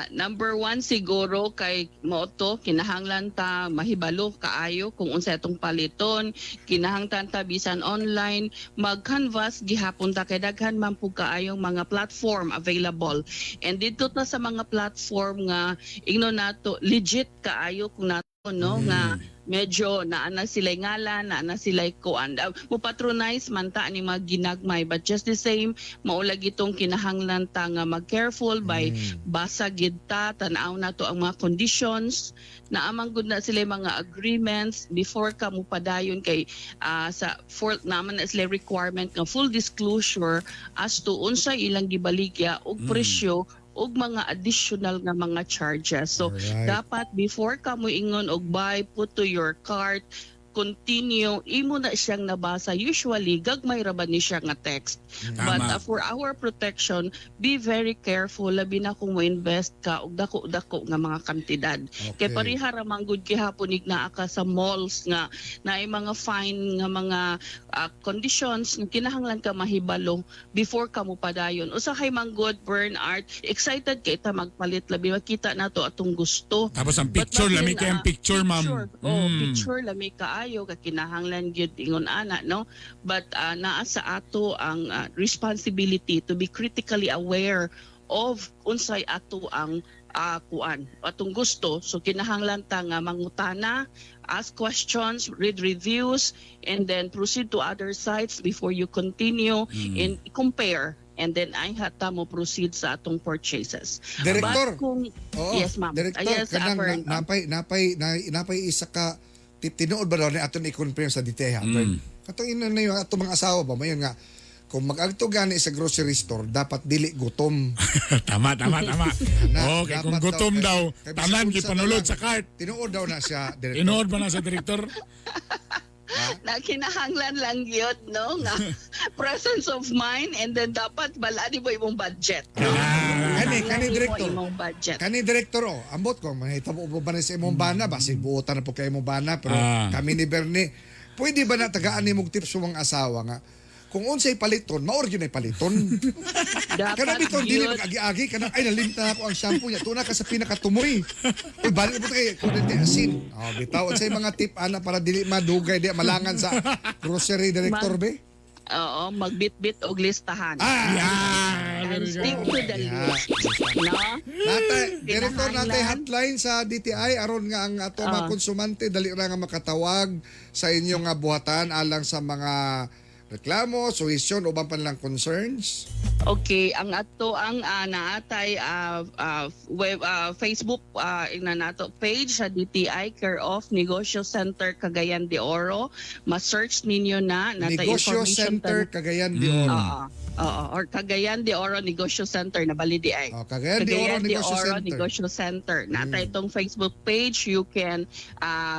Number one siguro kay mao to, kinahanglan ta mahibalo kaayo kung unsa atong paliton, kinahanglan ta bisan online mag-canvas gihapon ta kay daghan man pud kaayong mga platform available. And didto ta sa mga platform nga ingnon nato legit kaayo kung nato, no, nga medyo naa na sila ngalan, naa na sila kuan. Mo patronize man ta ni mga ginagmay, but just the same mao lagi tong kinahanglan ta nga mag-careful by basa gid ta, tan-aw na to ang mga conditions, naa man gud na sila mga agreements before ka mo padayon kay sa for naman na sila requirement nga full disclosure as to unsa ilang gibaligya og presyo og mga additional nga mga charges. So dapat before ka mo ingon og buy, put to your cart, continue, imo na siyang nabasa. Usually, gagmay ra ba ni siya nga text. But for our protection, be very careful, labi na kung mo-invest ka og dako-dako nga mga kantidad. Kay pareha ra man gud gihapon ig naa ka sa malls nga naay mga fine nga mga conditions nga kinahanglan ka mahibalo before ka mo padayon. Usahay man gud, Bern, Art, excited kay ta magpalit, labi makita nato atong gusto. Tapos ang But picture, lami basin, kay ang picture, ma'am. Picture. Oh, picture lami kaayo ka kinahanglan gyud ingon ana, no, but naa sa ato ang responsibility to be critically aware of unsay ato ang kuan atong gusto. So kinahanglan ta nga mangutana, ask questions, read reviews and then proceed to other sites before you continue and compare, and then ay hata mo proceed sa atong purchases. Director. But kung Oo, Yes, ma'am. Director, Yes, kanang Bern. napay isa ka tip, tinuod ba daw ni aton i-confirm sa DTI ha? Katong ina na yung ato mga asawa ba mayon nga kung mag-agto gani sa grocery store dapat dili gutom. Tama, tama, tama. Na, Okay, kung dapat gutom daw, kay tanan bisag unsa gipanulod na lang. sa cart. Tinuod daw na siya, Director. Tinuod ba na sa director? Na kinahanglan lang yun, no, nga presence of mind and then dapat balani mo imong budget. Kani kani Balani mo director. imong budget. Kani director oh, ambot ko mahitabo ba ni sa imong bana, basig buotan na po kay imong bana, pero kami ni Bernie, pwede ba na tagaan ni mong tips sa mga asawa nga kung unsay paliton, maor gyud ay paliton. Dapat Kana biton dili yun. mag-agi-agi kana ay nalimtan ako ang shampoo niya. Tuna ka sa pinakatumoy. Uy, balik mo kay kundi asin. Oh, bitaw unsay mga tip ana para dili madugay di malangan sa grocery, director be? Oo, magbitbit og listahan. Yeah, And very stick good. to the list. No? Natay, director, natay Kinahanglan. hotline sa DTI aron nga ang ato mga konsumante dali ra nga makatawag sa inyong nga buhatan alang sa mga reklamo, suhesyon uban pa nilang concerns. Okay, ang ato ang naatay web Facebook ina nato page sa DTI care of Negosyo Center Cagayan de Oro. Ma-search ninyo na natay Negosyo information Center Cagayan de Oro. Oo. Oo, or Cagayan de Oro Negosyo Center na bali di ay. Oh, Cagayan de Oro Negosyo Oro Center. Negosyo Center. Natay itong Facebook page, you can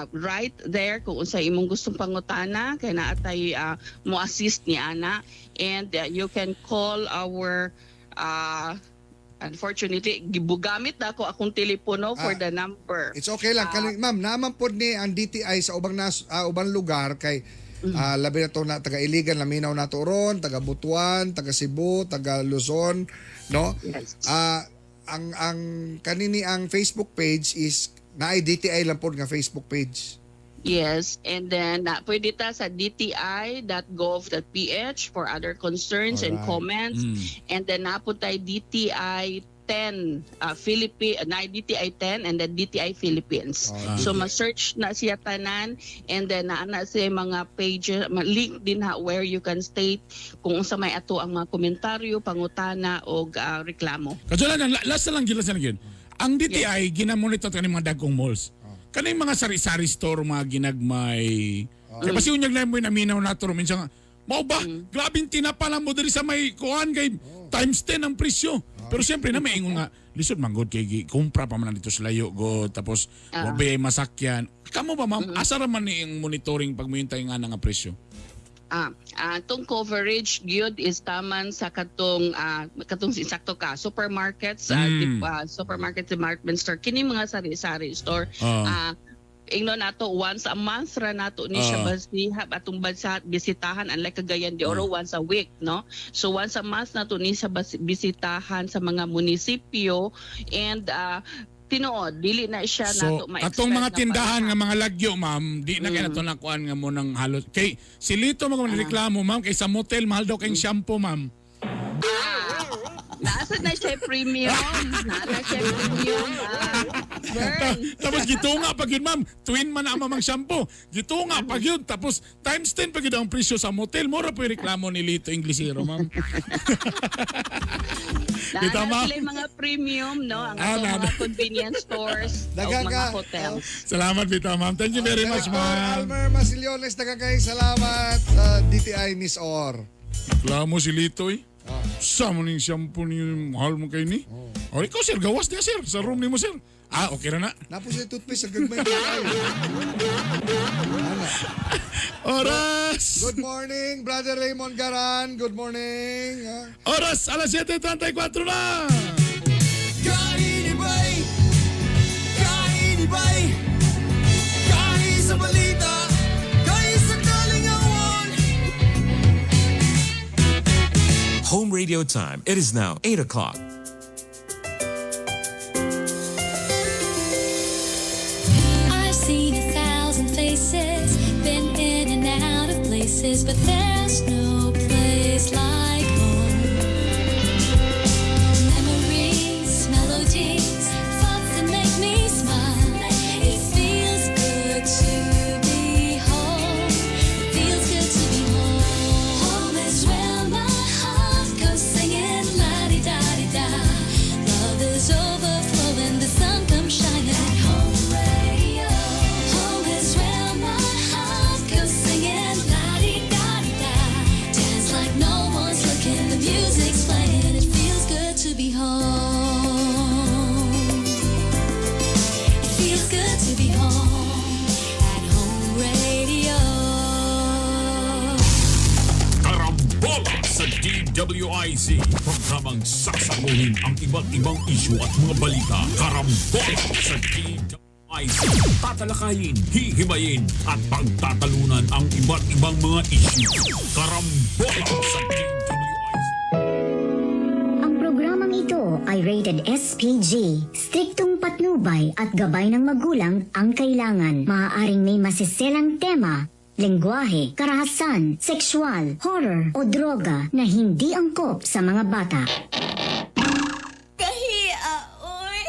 write there kung unsay imong gustong pangutana kay naatay mo assist ni ana, and you can call our unfortunately gibugamit na ako akong telepono for the number. It's okay lang. Kani, ma'am, naman pod ni ang DTI sa ubang ubang lugar kay labi na to na taga Iligan, laminaw na to ron, taga Butuan, taga Cebu, taga Luzon, no? Yes. Ang kanini ang Facebook page is naay DTI lang pod nga Facebook page. Yes, and then pwede ta sa dti.gov.ph for other concerns and comments. And then napod tay DTI 10 Philippine na DTI 10 and then DTI Philippines. So ma-search na siya tanan and then naa na siya mga page link din ha where you can state kung unsa may ato ang mga komentaryo, pangutana og reklamo. Kadyo last na lang gyud, last na lang gyud. Ang DTI ginamonitor kaning mga dagkong malls. Kaning mga sari-sari store, mga ginagmay. Kaya basi unyag na mo naminaw na to minsan nga, mao ba? Grabing tinapa lang mo diri sa may kuan kay times 10 ang presyo. Pero siyempre na may ingon nga lisod man gud kay kumpra pa man dito sa layo go tapos wa ba masakyan. Kamo ba, ma'am? Asa ra man ni ang monitoring pag mohintay nga na nga presyo? Tong coverage gyud is taman sa katong insakto ka supermarkets, supermarket, department store, kini mga sari-sari store. ingno nato once a month ra nato ni siya basiha atong bansa bisitahan, unlike Cagayan de Oro, once a week, no? So once a month nato ni siya bisitahan sa mga munisipyo and tinuod dili na siya So, nato ma-expect katong mga na tindahan nga mga lagyo, ma'am, di na kay nato nakuan nga mo nang halos. Kay si Lito mo reklamo, ma'am, kay sa motel mahal daw kayong shampoo, ma'am. Nasa na siya premium. Nasa siya premium. Burn. Tapos gitunga pag yun, ma'am. Twin man ang mamang shampoo. Gitunga pag yun. Tapos times 10 pag yun ang presyo sa motel. Mura po yung reklamo ni Lito Inglesero, ma'am. Kita, Naa ma'am. sila yung mga premium, no? Ang atong mga convenience stores o Daghang mga ka. hotels. Salamat, Vita, ma'am. Thank you very much, Director ma'am. Almer Masiliones, daghang kayong salamat. DTI Miss Or. Reklamo si Lito, eh. Sa mo ning shampoo ni mahal mo kayo ni. O ikaw, sir. Gawas niya, sir. Sa room ni mo, sir. Ah, okay na na. Napo siya toothpaste sa gagmay kayo. Oras! Good morning, Brother Raymond Garan. Good morning. Oras, alas 7:34 na! Kainibay, kainibay, kahi sa balita, kahi sa kalingawan. Home radio time. It is now 8 o'clock. I've seen 1,000 faces, been in and out of places, but there's no place like home. Memories, melodies, thoughts that make me smile. It feels good to be home. It feels good to be home. Home is where my heart goes singing la-di-da-di-da. Love is overflowing, the sun comes shining. Home radio. Home is where my heart goes singing la-di-da-di-da. Dance like no one's looking, the music's playing. It feels good to be home. It feels good to be home at Home Radio. Karambola sa DWIZ. Programang sasaguhin ang iba't ibang isyu at mga balita. Karambola sa DWIZ. Tatalakayin, hihimayin at pagtatalunan ang iba't ibang mga isyu. Karambola sa DWIZ. Ang programang ito ay rated SPG. Striktong patnubay at gabay ng magulang ang kailangan. Maaaring may masiselang tema, lengguwahe, karahasan, sexual, horror o droga na hindi angkop sa mga bata. Kahiya, oy.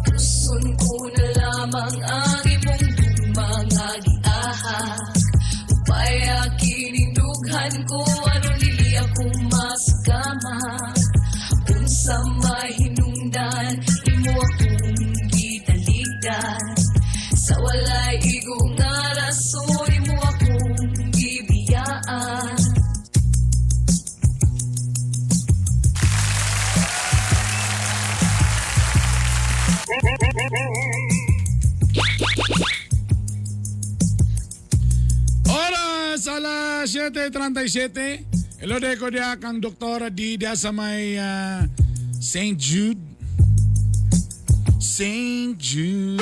Tuson ko na lamang ang imong mga giahak. Upaya kining dughan ko aron dili ako masugama. Unsa may hinungdan imo akong gitaligdan. Sa walay igo nga rason imo akong gibiyaan. Oras, alas 7:37. Hello, deko diya kang Doktora Dida sa may St. Jude. St. Jude.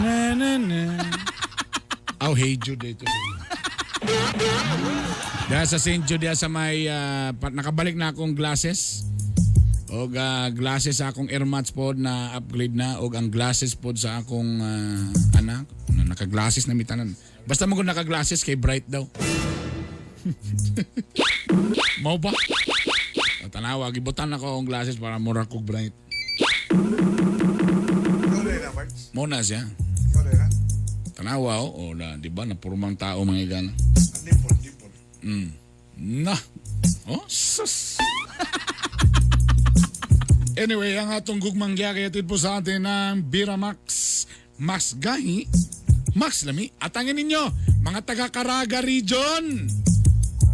Na, na, na. Oh, hey Jude dito. Diya sa St. Jude, diya sa may nakabalik na akong glasses. Og glasses sa akong AirMats pod na upgrade na og ang glasses pod sa akong anak na naka-glasses na mitanan. Basta mo kung naka-glasses kay bright daw. Mao ba? O, tanawa, gibutan ako ang glasses para mura kog bright. Mo na siya. Tanawa oh, oh na, di ba? Napurmang tao mga igana. Na. Oh, sus. Anyway, ang atong gugmang giya po sa atin ng Bira Max. Mas gahi, Max lami. Atangin ninyo, mga taga Caraga Region.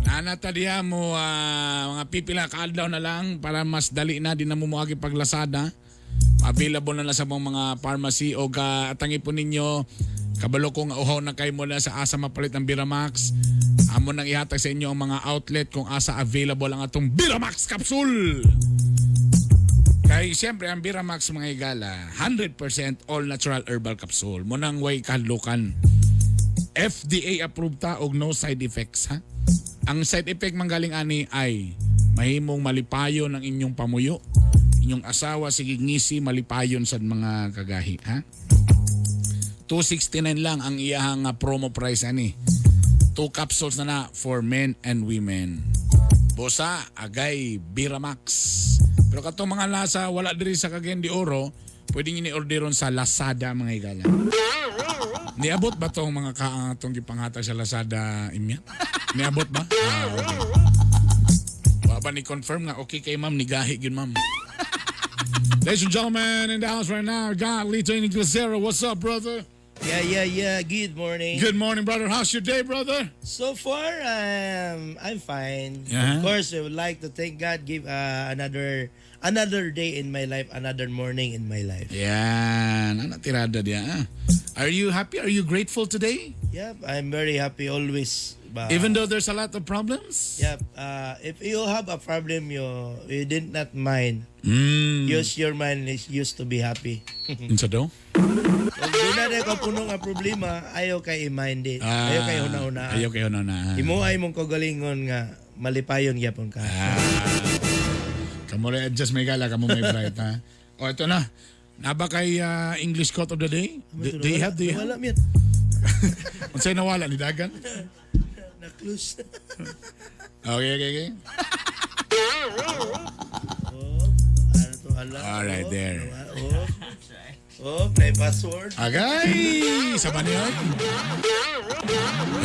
Nanata diya mo mga pipila kaadlaw na lang para mas dali na di na mo moagi pag Lazada. Available na na sa mga pharmacy o ka atangi po ninyo kabalo ko nga uhaw na kayo mula sa asa mapalit ang Bira Max. Amo nang ihatag sa inyo ang mga outlet kung asa available ang atong Biramax capsule. Kay siyempre ang Biramax, mga higala, 100% all natural herbal capsule. Mao nang way kahadlukan. FDA approved ta og no side effects, ha. Ang side effect manggaling ani ay mahimong malipayon ang inyong pamuyo. Inyong asawa sige ngisi, malipayon sa mga kagahi, ha. 269 lang ang iyahang promo price ani. Two capsules na na for men and women. Bosa, agay, Biramax. Pero katong mga nasa wala diri sa Cagayan de Oro, pwede ni orderon sa Lazada, mga higala. Niabot ba tong mga kaang atong gipanghatag sa Lazada, Imya? Niabot ba? Ah, okay. Wa ba ni confirm nga okay kay ma'am, nigahi gyud, ma'am? Ladies and gentlemen, in the house right now, got Lito Inglesero. What's up, brother? Yeah. Good morning. Good morning, brother. How's your day, brother? So far, I'm fine. Of course, I would like to thank God give another day in my life, another morning in my life. Yan. Ano tirada diya? Ah? Are you happy? Are you grateful today? Yep, I'm very happy always. Even though there's a lot of problems? Yep. If you have a problem, you did not mind. Use your mind is used to be happy. Unsa daw? Kung duna na ka puno nga problema, ayaw kay i-mind it. Ayaw kay huna-huna. Ayaw kay huna-huna. Imo ay mong kagalingon nga malipayon gyapon ka. Kamo rin adjust may gala, kamo may bright, ha? O, ito na. Naba kay English quote of the day? Do you have? Do you have? Wala man. Unsay nawala ni Dagan? Na-close. Okay. Ano to, ala? All right, there. Oh, may password. Agay! Sa ba niyon?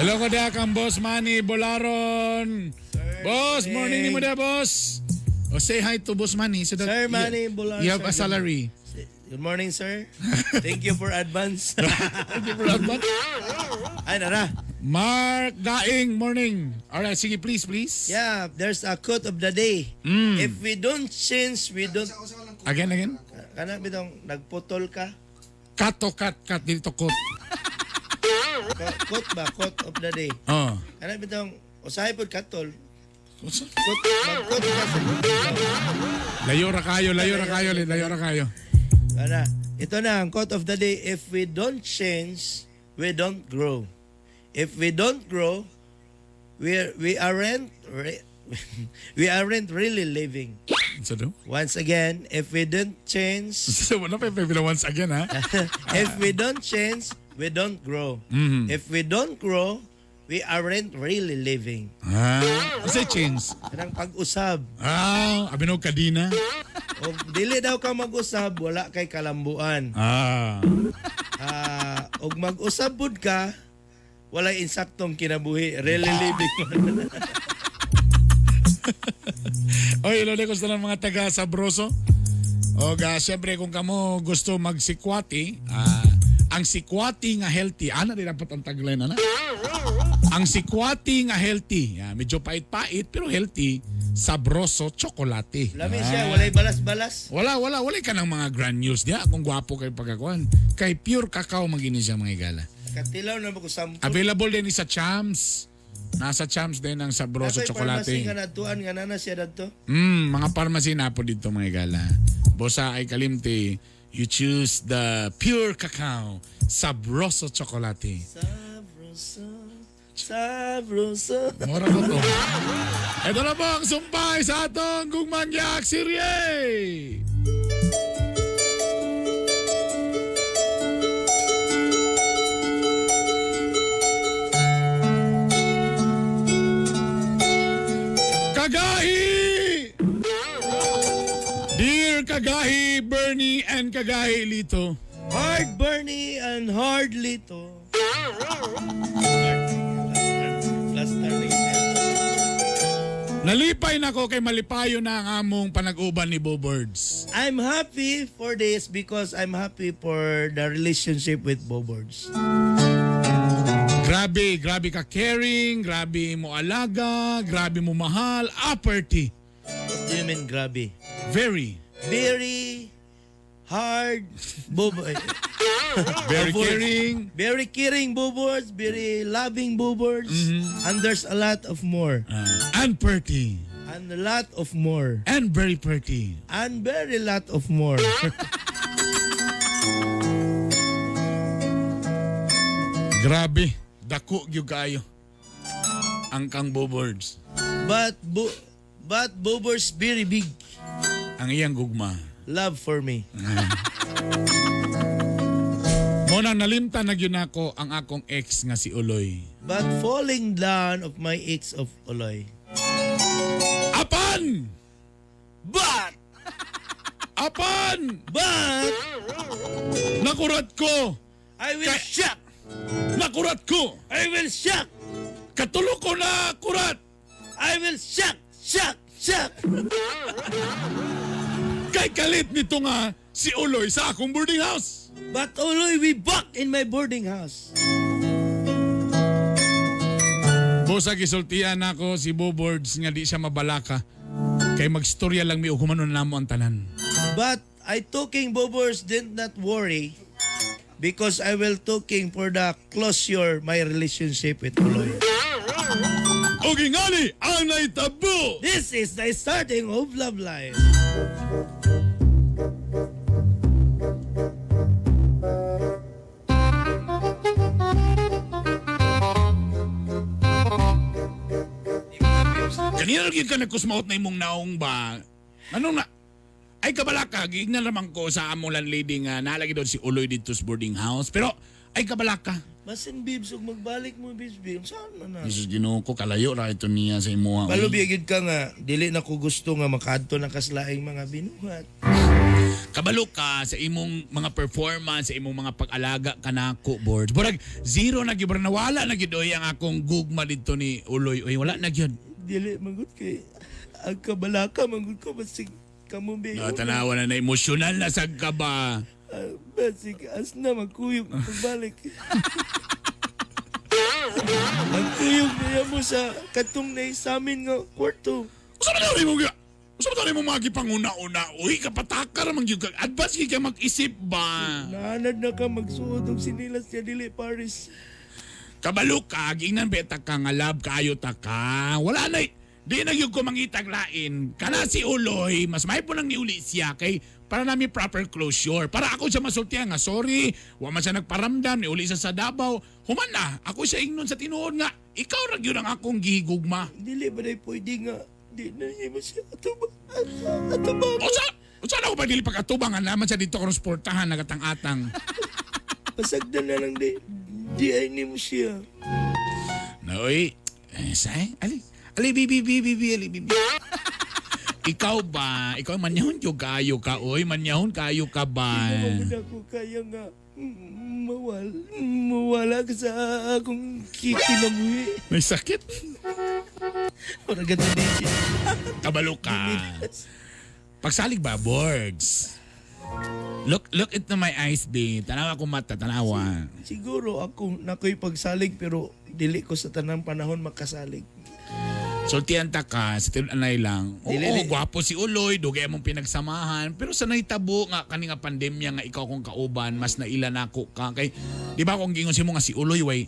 Hello ko da kang Boss Manny Bolaron. Boss, morning ni mo da, boss. O say hi to Boss Manny so that Sir Manny Bolaron, you have sir, a salary. Good morning, sir. Thank you for advance. Thank you for advance. Ay, nara. Mark Daing, morning. Alright, sige, please, please. Yeah, there's a quote of the day. If we don't change, we don't. Again, again. Kana bitong nagputol ka? Cut to cut, cut, dito quote. Quote ba? Quote of the day. Oh. Kana bitong usahay pod katol. Unsa? Quote, mag-quote ka sa Layo ra kayo, layo ra kayo, layo ra kayo. Kana, ito na ang quote of the day. If we don't change, we don't grow. If we don't grow, we aren't really living. Unsa daw? Once again, if we don't change, Wala pa yung once again, ha? If we don't change, we don't grow. If we don't grow, we aren't really living. Ah, unsay change? Kanang pag-usab. Ah, abinog kadina. O dili daw ka mag-usab, wala kay kalambuan. Ah, og mag-usab pud ka, walay insaktong kinabuhi, really living. Oy, hello ko sa mga taga Sabroso. O ga, syempre kung kamo gusto magsikwati, ang sikwati nga healthy, ana din dapat ang tagline ana. Ang sikwati nga healthy, yeah, medyo pait-pait pero healthy, Sabroso chocolate. Lami siya, walay balas-balas. Wala, wala, wala ka ng mga granules diya kung gwapo kay pagkakuan. Kay pure cacao magini siya, mga higala. Katilaw na ba ko sampol. Available din sa Champs. Nasa Champs din ang Sabroso Ako'y chocolate. pharmacy nga natuan nga nana siya dadto. Mga pharmacy na po dito, mga higala. Bosa ay kalimti, you choose the pure cacao, Sabroso chocolate. Sabroso, sabroso. Mora ko to. Ito na po ang sumpay sa atong Gugmangyak Serye! Kagahi! Dear Kagahi Bernie and Kagahi Lito. Hard Bernie and hard Lito. Plaster na siya. Nalipay na ko kay malipayo na ang among panag-uban ni Bo Birds. I'm happy for this because I'm happy for the relationship with Bobords. Grabe, grabe ka caring, grabe mo alaga, grabe mo mahal, aperty. What do you mean, grabe? Very. Very hard, Bobo. Very Bobors. caring. Very caring Bobors, very loving Bobors. And there's a lot of more. And pretty. And a lot of more. And very pretty. And very lot of more. Grabe. Dako gyud kaayo. Ang kang Bobors. But Bobors very big. Ang iyang gugma. Love for me. Mo nang nalimtan na gyud nako ang akong ex nga si Uloy. But falling down of my ex of Uloy. Apan! But! Apan! But! Nakurat ko! I will shock! Nakurat ko! I will shock! Katulo ko na kurat! I will shock! Shock! Shock! Kay kalit nito nga si Uloy sa akong boarding house. But Uloy, we back in my boarding house. Busa gisultian nako si Bobords nga di siya mabalaka. Kay magstorya lang mi og humanon namo ang tanan. But I talking Bobors did not worry because I will talking for the closure my relationship with Uloy. Og ingali ang naitabo. This is the starting of love life. Kanina lang gyud ka nagkusmaot na imong naong ba? Anong na? Ay kabalaka, giingnan naman ko sa among landlady nga nalagi doon si Uloy dito sa boarding house. Pero ay kabalaka. Basin Bibs, ug magbalik mo Bibs, Bibs, saan man na? Jesus Ginoo ko kalayo ra ito niya sa imuha. oy. Palubi gyud ka nga dili na ko gusto nga makaadto na kaslaing mga binuhat. Kabalo ka sa imong mga performance, sa imong mga pag-alaga kanako board. Burag zero na gyud burag nawala na gyud oy ang akong gugma didto ni Uloy. Oy wala na gyud. Dili manggod kay ang kabalaka manggod ko basig kamo be. No, tanawa na na emosyonal na sad ka ba? Basig as na magkuyog pagbalik. Magkuyog niya mo sa katong na sa amin nga kwarto. Usa man daw imong Usa man daw imong mga gipanguna-una. Uy, kapataka ra man gyud ka. Advance gyud ka mag-isip ba? Naanad na ka magsuod og sinilas niya dili Paris. Kabalo ka, giingnan beta ka nga love kaayo ta ka. Wala na di na gyud ko mangitag lain. Kana si Uloy, mas may po nang niuli siya kay para nami proper closure. Para ako siya masultihan nga sorry, wa man siya nagparamdam, niuli siya sa Davao. Human na, ako siya ingnon sa tinuod nga ikaw ra gyud ang akong gihigugma. Dili ba day pwede nga di na niya mo siya atubang. Atubang. Usa, usa na ako pa dili pag-atubang nga naman siya dito karon suportahan nagatang-atang. Pasagdan na lang di. Di ay ni mo siya. Na oy, eh, say, ali, ali bibi bibi bibi ali bibi. Ikaw ba? Ikaw manyahon yo kayo ka oy, manyahon kayo ka ba? Hindi mo ako kaya nga mawala ka sa akong kikinabuhi. May sakit. Parang ganun din siya. Kabalo ka. Pagsalig ba, boards? Look into my eyes, babe. Tanawa ko mata, tanawa. Siguro ako nakoy pagsalig pero dili ko sa tanang panahon makasalig. Sultian ta ka, sa tinud-anay lang. Oo, Dili, di. gwapo si Uloy, dugay mong pinagsamahan. Pero sa nahitabo nga kani nga pandemya nga ikaw akong kauban, mas naila nako ka. Kay, di ba kung gingon si mo nga si Uloy, way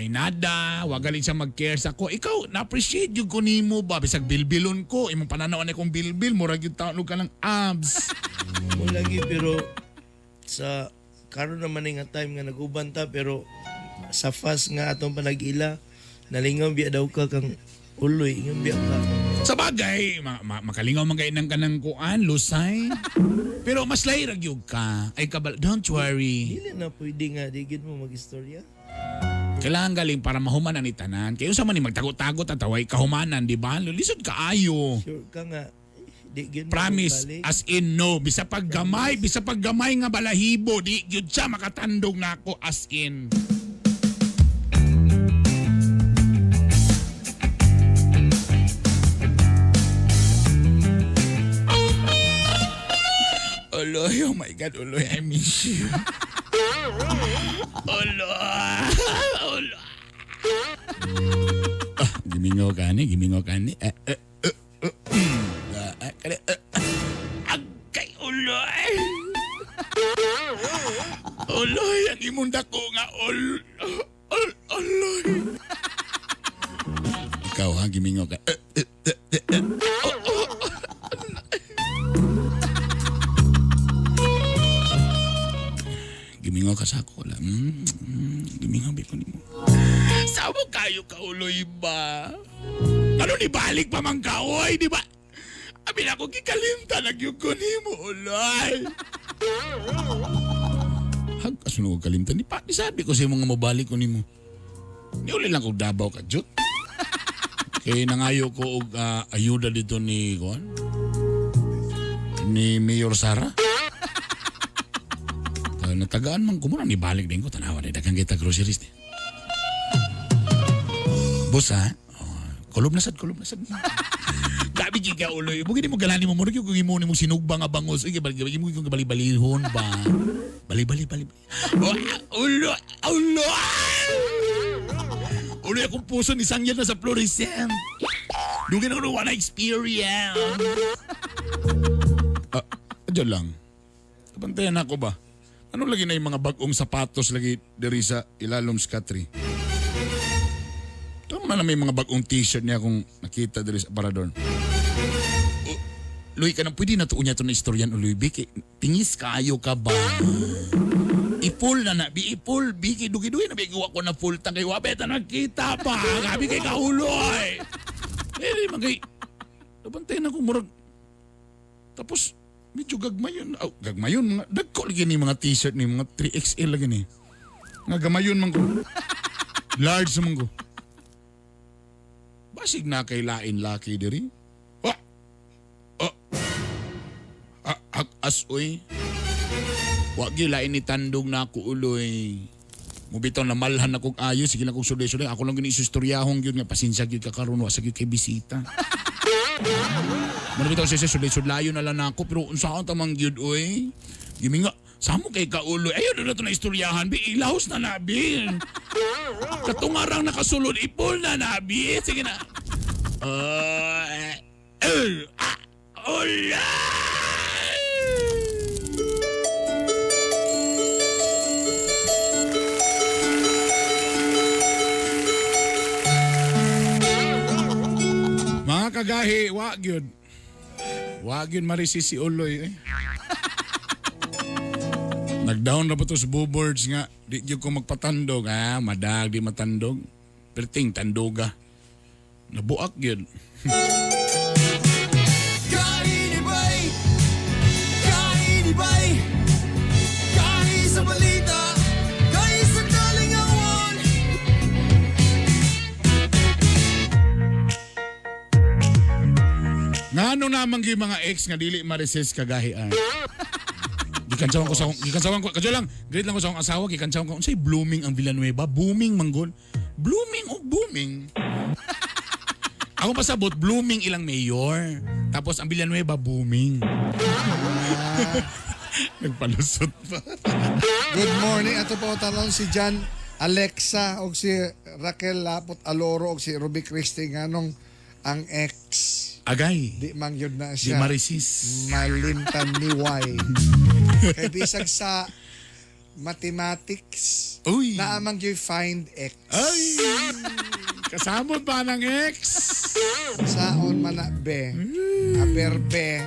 nada, wa galing siya mag-care sa ko. Ikaw, na-appreciate yung ko nimo ba? Bisag bilbilon ko, imong pananaw na kong bilbil, murag yung taon ka ng abs. Mo lagi pero sa karon naman ni nga time nga nag-uban ta pero sa fast nga atong panag-ila nalingaw biya daw ka kang Uloy, ingon biya ka. Sa bagay, makalingaw man kay ng kanang kuan, lusay. Pero mas lahi ra gyud ka. Ay kabal, don't worry. Dili na pwede nga di gyud mo mag-istorya. Kailangan galing para mahuman ang itanan. Kaya usa man ni magtago-tago tataway kahumanan, di ba? Lisod kaayo. Sure ka nga di gyud mo Promise, magbalik. as in no. Bisa pag gamay, bisa pag gamay nga balahibo, di gyud siya makatandog nako as in. Uloy, oh my God, Uloy, I miss you. Uloy, Uloy. Ah, gimingaw ka ni, gimingaw ka ni. Agkay, Uloy. Uloy, ang imong dako nga ol ol uloy. Ikaw ha, gimingo ka. Eh, eh, eh, eh, eh. Oh, oh, oh. Gimingo ka sa ako. Gimingo ba ko nimo? Sabo kayo ka uloy ba? Ano ni balik pa man ka, oy, di ba? Abi na ako gikalimta nagyug ko nimo, uloy. Hag, aso na ko kalimtan. Di pa, di sabi ko sa mga mabalik ko nimo. Ni uli lang ko Davao ka, Jut. Kay nangayo ko og ayuda dito ni kuan. Ni Mayor Sara. Natagaan man ko muna ni balik din ko tanawa ni daghang kita groceries ni. Boss ha. Oh, kulob na sad, kulob na sad. Gabi gyud ka uloy. Bugin mo galani mo murag yung imo nimo sinugba nga bangos. Uy, bali mo yung bali-balihon ba. Bali bali bali. Oh, ulo, ulo. Ulo akong puso ni Sangyan na sa fluorescent. Dugin ako wala experience. Ah, dyan lang. Kabantayan ako ba? Ano lagi na yung mga bagong sapatos lagi diri sa ilalom sa Katri? Tama na may mga bagong t-shirt niya akong nakita diri sa parador. Oh, Luy, ka na, pwede na tuon niya ito na istoryan, Uloy. Biki, tingis kayo ka ba? Ipul na na, bi ipul, biki, dugi-dugi na bigawa ko na full tank. Kay wabeta nagkita pa, gabi kay kauloy. Eh, di man kay, nabantayan ako, murag, tapos, medyo gagmayon, oh, gagmayon, mga, dagko lagi ni mga t-shirt ni, mga 3XL lagi ni. Nga gamayon man ko. Large man ko. Basig na kay lain laki diri. Ah! Ah! Ah, as uy. Wa gyud lain ni tandog na ako uloy. Mubitaw na malhan akong ayos, sige lang kong sulay-sulay. Ako lang gini isustoryahong gyud nga pasensya gyud ka karon wa sa gyud kay bisita. Muna bitaw siya sulay-sulayo na lang ako pero unsaon ta man gyud oy. Giminga, samo kay kauloy. Ayo na to na istoryahan bi ilahos na na bi. Katungarang nakasulod ipol na na bi. Sige na. Uloy! Mga kagahi, wa gyud. Wa gyud marisi si Uloy eh. Nagdown na ba to sa boards nga di gyud ko magpatandog ha, madag di matandog. Perting tandoga. Nabuak gyud. Kainibay, kainibay, kain sa balita, kain sa kalingawan. Ngano naman gyud mga ex nga dili ma-resist kagahi ay. Gikansawan ko sa akong, gikansawan ko, kadyo lang, great lang ko sa akong asawa, gikansawan ko, unsay blooming ang Villanueva, booming manggol. Blooming o booming. Ako pasabot, blooming ilang mayor. Tapos ang Villanueva, booming. Nagpalusot pa. Good morning. Ato po talon si Jan Alexa o si Raquel Lapot Aloro o si Ruby Christie nganong ang ex. Agay. Di man yun na Di siya. marisis. Malimtan ni Y. Kay bisag sa mathematics. Uy. Naamang you find X. Ay! Kasamot ba ng ex? Saon man na be. Aber be.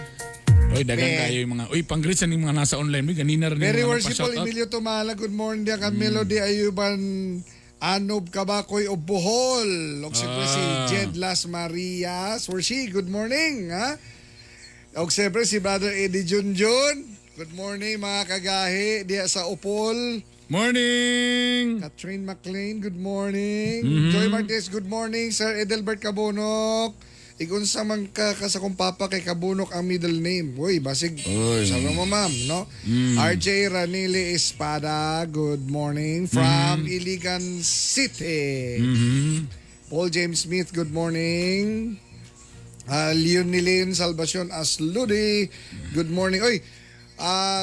Uy, dagan Be. kayo yung mga... Uy, pang-greet sa mga nasa online. Uy, ganina rin yung Very mga worshipful nagpa-shoutout. Emilio Tumala. Good morning diya ka Melody Ayuban Anob Kabakoy o Bohol. Og siyempre si Jed Las Marias. Worshi, good morning. Ha? Og siyempre si Brother Eddie Junjun. Good morning mga kagahi diya sa Upol. Morning! Catherine McLean, good morning. Mhm. Joy Martinez, good morning. Sir Edelbert Kabunok. Igunsa man ka sa kong papa kay Kabunok ang middle name. Uy, basig. Uy. Sabi mo ma'am, no? Mm. RJ Ranili Espada, good morning. From Iligan City. Mhm. Paul James Smith, good morning. Leonilin Salvacion Asludi, good morning. Oy,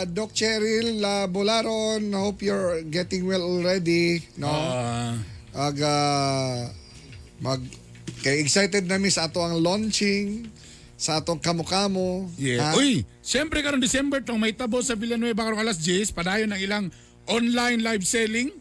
Doc Cheryl Bolaron, hope you're getting well already, no? Aga mag kay excited na mi sa ato ang launching sa atong kamo-kamo. Yeah. Ha? Uy, siyempre karon December tong may tabo sa Villanueva karong alas 10, padayon ang ilang online live selling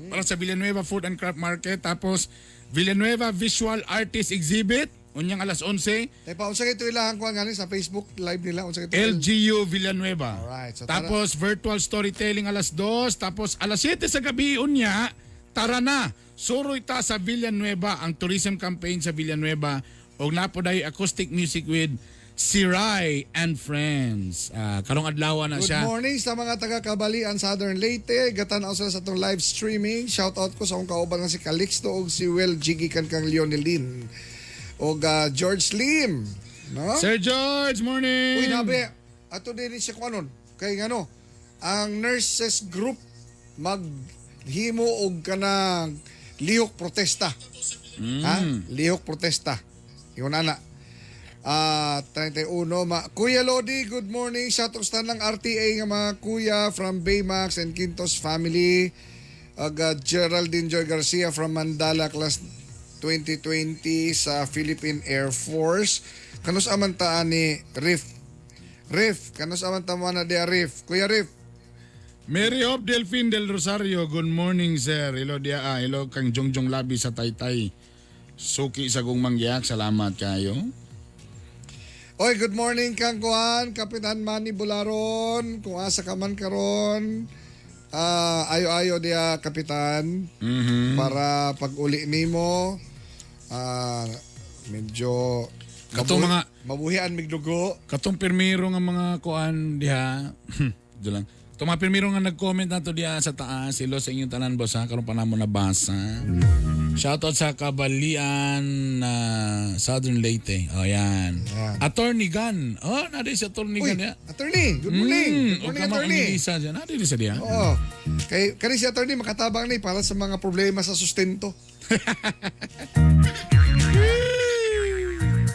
para sa Villanueva Food and Craft Market. Tapos Villanueva Visual Artist Exhibit unyang alas 11. Tay pa unsa kay ito ilahang kuan gani sa Facebook live nila, unsa kay ito? LGU Villanueva. Alright, so tara. Tapos virtual storytelling alas 2, tapos alas 7 sa gabi unya, tara na. Suroy ta sa Villanueva ang tourism campaign sa Villanueva og napo day acoustic music with Siray and Friends. Ah, karong adlaw na Good siya. morning sa mga taga Kabalian, Southern Leyte. Gatan-aw sila sa atong live streaming. Shout out ko sa akong kauban nga si Calixto ug si Will Jigikan kang Leonelin ug George Lim, no? Sir George, morning. Uy, nabi, ato din siya kuanon. Kay ngano, ang nurses group maghimo og kanang lihok protesta. Ha? Lihok protesta. Ingon ana. 31 ma Kuya Lodi, good morning. Shout out sa tanang RTA nga mga kuya from Baymax and Quintos family. Ag Geraldine Joy Garcia from Mandala Class 2020 sa Philippine Air Force. Kanus aman taan ni Riff. Riff, kanus aman tama na dia Riff. Kuya Riff. Mary Hope Delphine del Rosario, good morning, sir. Hello dia, hello kang Jongjong Labi sa Taytay. Suki sa kong manggiyak, salamat kayo. Oy, good morning kang Kuan, Kapitan Manny Bularon. Kung asa ka man karon, ayo-ayo dia, Kapitan. Para pag uli nimo, medyo Katong mabuhian migdugo. Katong pirmiro nga mga kuan diha. Diyo lang. Katong mga pirmiro nga nag-comment nato diha sa taas. Hello sa inyong tanan, boss, ha. Karon pa namo nabasa. Shoutout sa Kabalian na Southern Leyte. Oh, yan. Attorney Gun. Oh, nadi si Attorney Uy, Gun diha. Attorney, good morning. Good morning, ug kamang attorney. Lisa dyan. Nadi siya diha. Oo. Kay kani si attorney makatabang ni para sa mga problema sa sustento.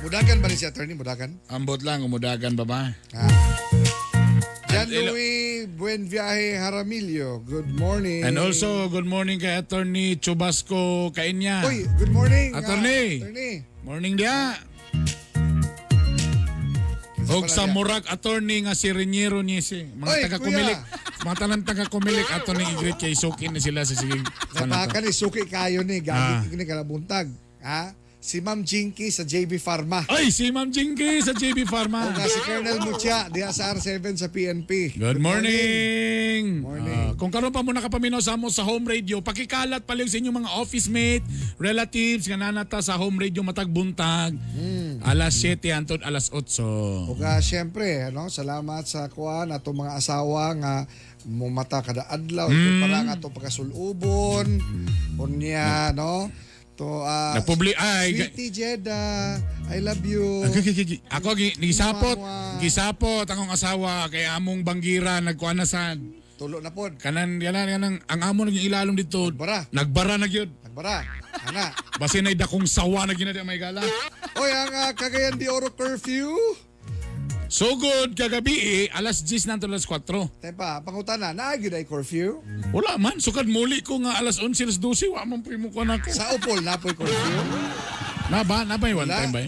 Mudagan ba ni si attorney? Mudagan? Ambot lang, umudagan ba ba? John Louis Buenviaje Jaramillo. Good morning. And also, good morning kay Attorney Chubasco Kainya. Uy, good morning. Attorney. Attorney. Morning dia. Og sa Murag attorney nga si Reniero Niese. Mga Oy, taga Kumilik. Mga tanan taga Kumilik attorney i-greet kay suki ni sila sa sige. Napaka ni suki kayo ni gagi ni kalabuntag. Ha? Si Ma'am Jinky sa JB Pharma. Ay, si Ma'am Jinky sa JB Pharma. O nga si Colonel Mutia diha sa R7 sa PNP. Good morning. Morning. Kung karon pa mo nakapaminaw sa amo sa home radio, pakikalat paliw sa inyong mga office mate, relatives nga nanata sa home radio matag buntag. Alas 7 hantod alas 8. O nga syempre, ano, salamat sa kuan atong mga asawa nga mumata kada adlaw, para nga atong pagkasulubon. Unya, no? To Ay, Sweetie Jeddah, I love you. Ako gisapot, gisapot akong asawa kay among banggira nagkuan na sad. Tulo na pod. Kanan kanan kanang ang amo naging ilalom dito. Nagbara. Nagbara na gyud. Nagbara. Ana. Basin ay dakong sawa na ginadi may gala. Oy, ang Cagayan de Oro curfew. So good kagabi eh, alas 10 na alas 4. Tepa, pangutana, naa gyud ay curfew? Wala man, sukad muli ko nga alas 11 alas 12, wa man po mo kuan ako. Sa Upol na po'y curfew? Na ba? Na ba one Wala. time ba?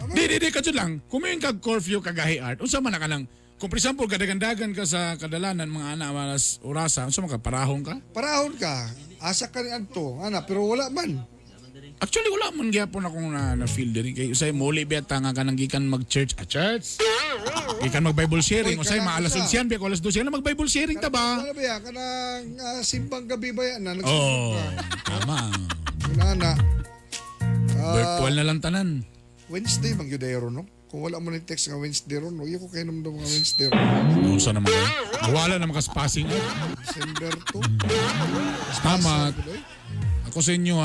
Di, di, di, kadyo lang. Kung kag curfew kagahi art, unsa man na ka lang. Kung for example, kadagandagan ka sa kadalanan, mga anak, alas orasa, unsa man ka, parahon ka? Parahon ka. Asa ka ni adto, ana, pero wala man. Actually, wala man gyapon akong na feel din. Kay usay muli beta nga kanang gikan mag-church. Ah, church? Gikan mag-Bible sharing. Uy, Usay kanang maalas usa. 11, biya ko alas 12. Ano mag-Bible sharing ta ba? Ano ba yan? Kanang simbang gabi ba yan? Na, Oo, tama. Ana. Virtual na lang tanan. Wednesday man gyud ay ron, no? Kung wala mo ni text nga Wednesday ron, no? Iyo ko kay numdum nga Wednesday ron. Unsa naman eh? Wala na makaspasing. December 2. Tama. Ako sa inyo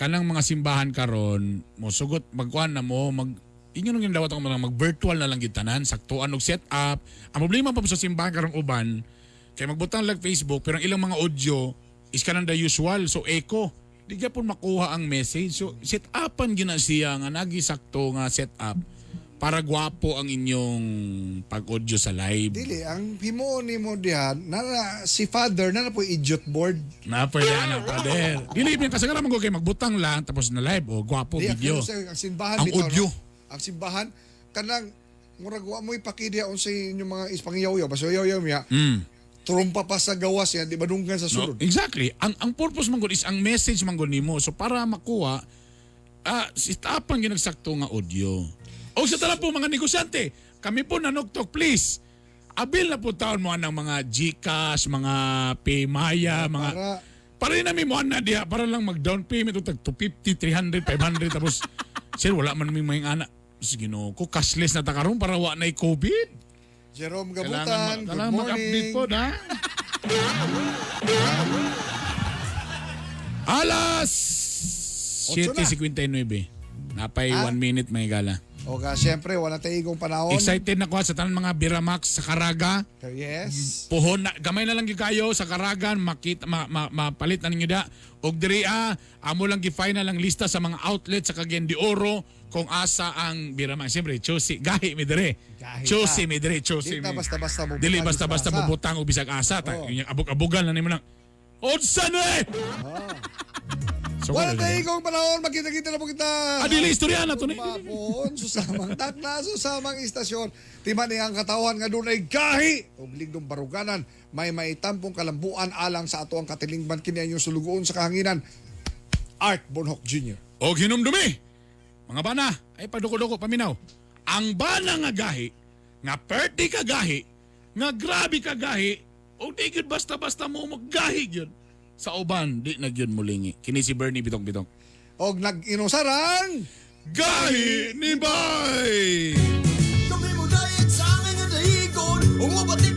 kanang mga simbahan karon mo sugot magkuan na mo mag inyo nang gindawat ako mga mag-virtual na lang gid tanan, saktuan og set up. Ang problema pa po sa simbahan karong uban kay magbutang lag Facebook pero ang ilang mga audio is kanang the usual, so echo. Di gyapon makuha ang message. So set upan gyud na siya nga nagisakto nga set up para gwapo ang inyong pag-audio sa live. Dili, ang himuon nimo diha, na, si father na na po idiot board. Na pwede na father. Dili man kasagaran man ko kay magbutang lang tapos na live o gwapo Di, video. Ang, ang simbahan Ang bitaw, audio. No? Ang simbahan kanang murag wa mo ipakidya unsay inyong mga ispangiyaw-yaw, basta yaw-yaw niya. Trumpa pa sa gawas yan, di ba dunggan sa No, sulod? exactly. Ang purpose man gud is ang message man gud nimo. So para makuha si tapang ginagsakto nga audio. O sa tala po mga negosyante, kami po nanuktok please. Abil na po taon mo ang mga GCash, mga Paymaya, mga para rin namin mo na diha para lang mag down payment og tag 250, 300, 500 tapos sir wala man mi may ana. Sige no, ko cashless na ta karon para wa na COVID. Jerome Kailangan Gabutan, good kailangan mag-update morning. po na. Alas Otso na. 7:59. Napay Ah? 1 minute may gala. O ka, siyempre, wala tayong igong panahon. Excited na ko sa tanan mga Biramax sa Caraga. Yes. Puhon na, gamay na lang gyud kayo sa Caragan, makita mapalit na ninyo da. Og diri amo lang gi-final ang lista sa mga outlet sa Cagayan de Oro kung asa ang Biramax. Siyempre, chosi gahi mi dire. Gahi Chosi ta. mi dire, chosi Di ta mi. basta-basta mo Dili butang basta-basta sa asa. mobutang og bisag asa ta. Oo. Yung abog-abogan na nimo lang. Unsa na eh? So, Wala wala tayong igong panahon, magkita-kita na po kita. Ah, dili, istorya na to ni. Mapon, susamang takna, susamang istasyon. Tima ni ang katawan nga dunay gahi. Ug ligdong baruganan, may maitampong kalambuan alang sa ato ang katilingban kini ang inyong sulugoon sa kahanginan. Art Bonhoc Jr. Og hinumdumi. Mga bana, ay paduko-duko paminaw. Ang bana nga gahi, nga perti ka gahi, nga grabe ka gahi, og di gyud basta-basta mo maggahi gyud. Sa uban, di na gyud mulingi. Kini si Bernie Bitong-Bitong. Og nag-inusarang Gahi ni Bay! Kami mo dayet sa angin nga dahigon. Ug mobati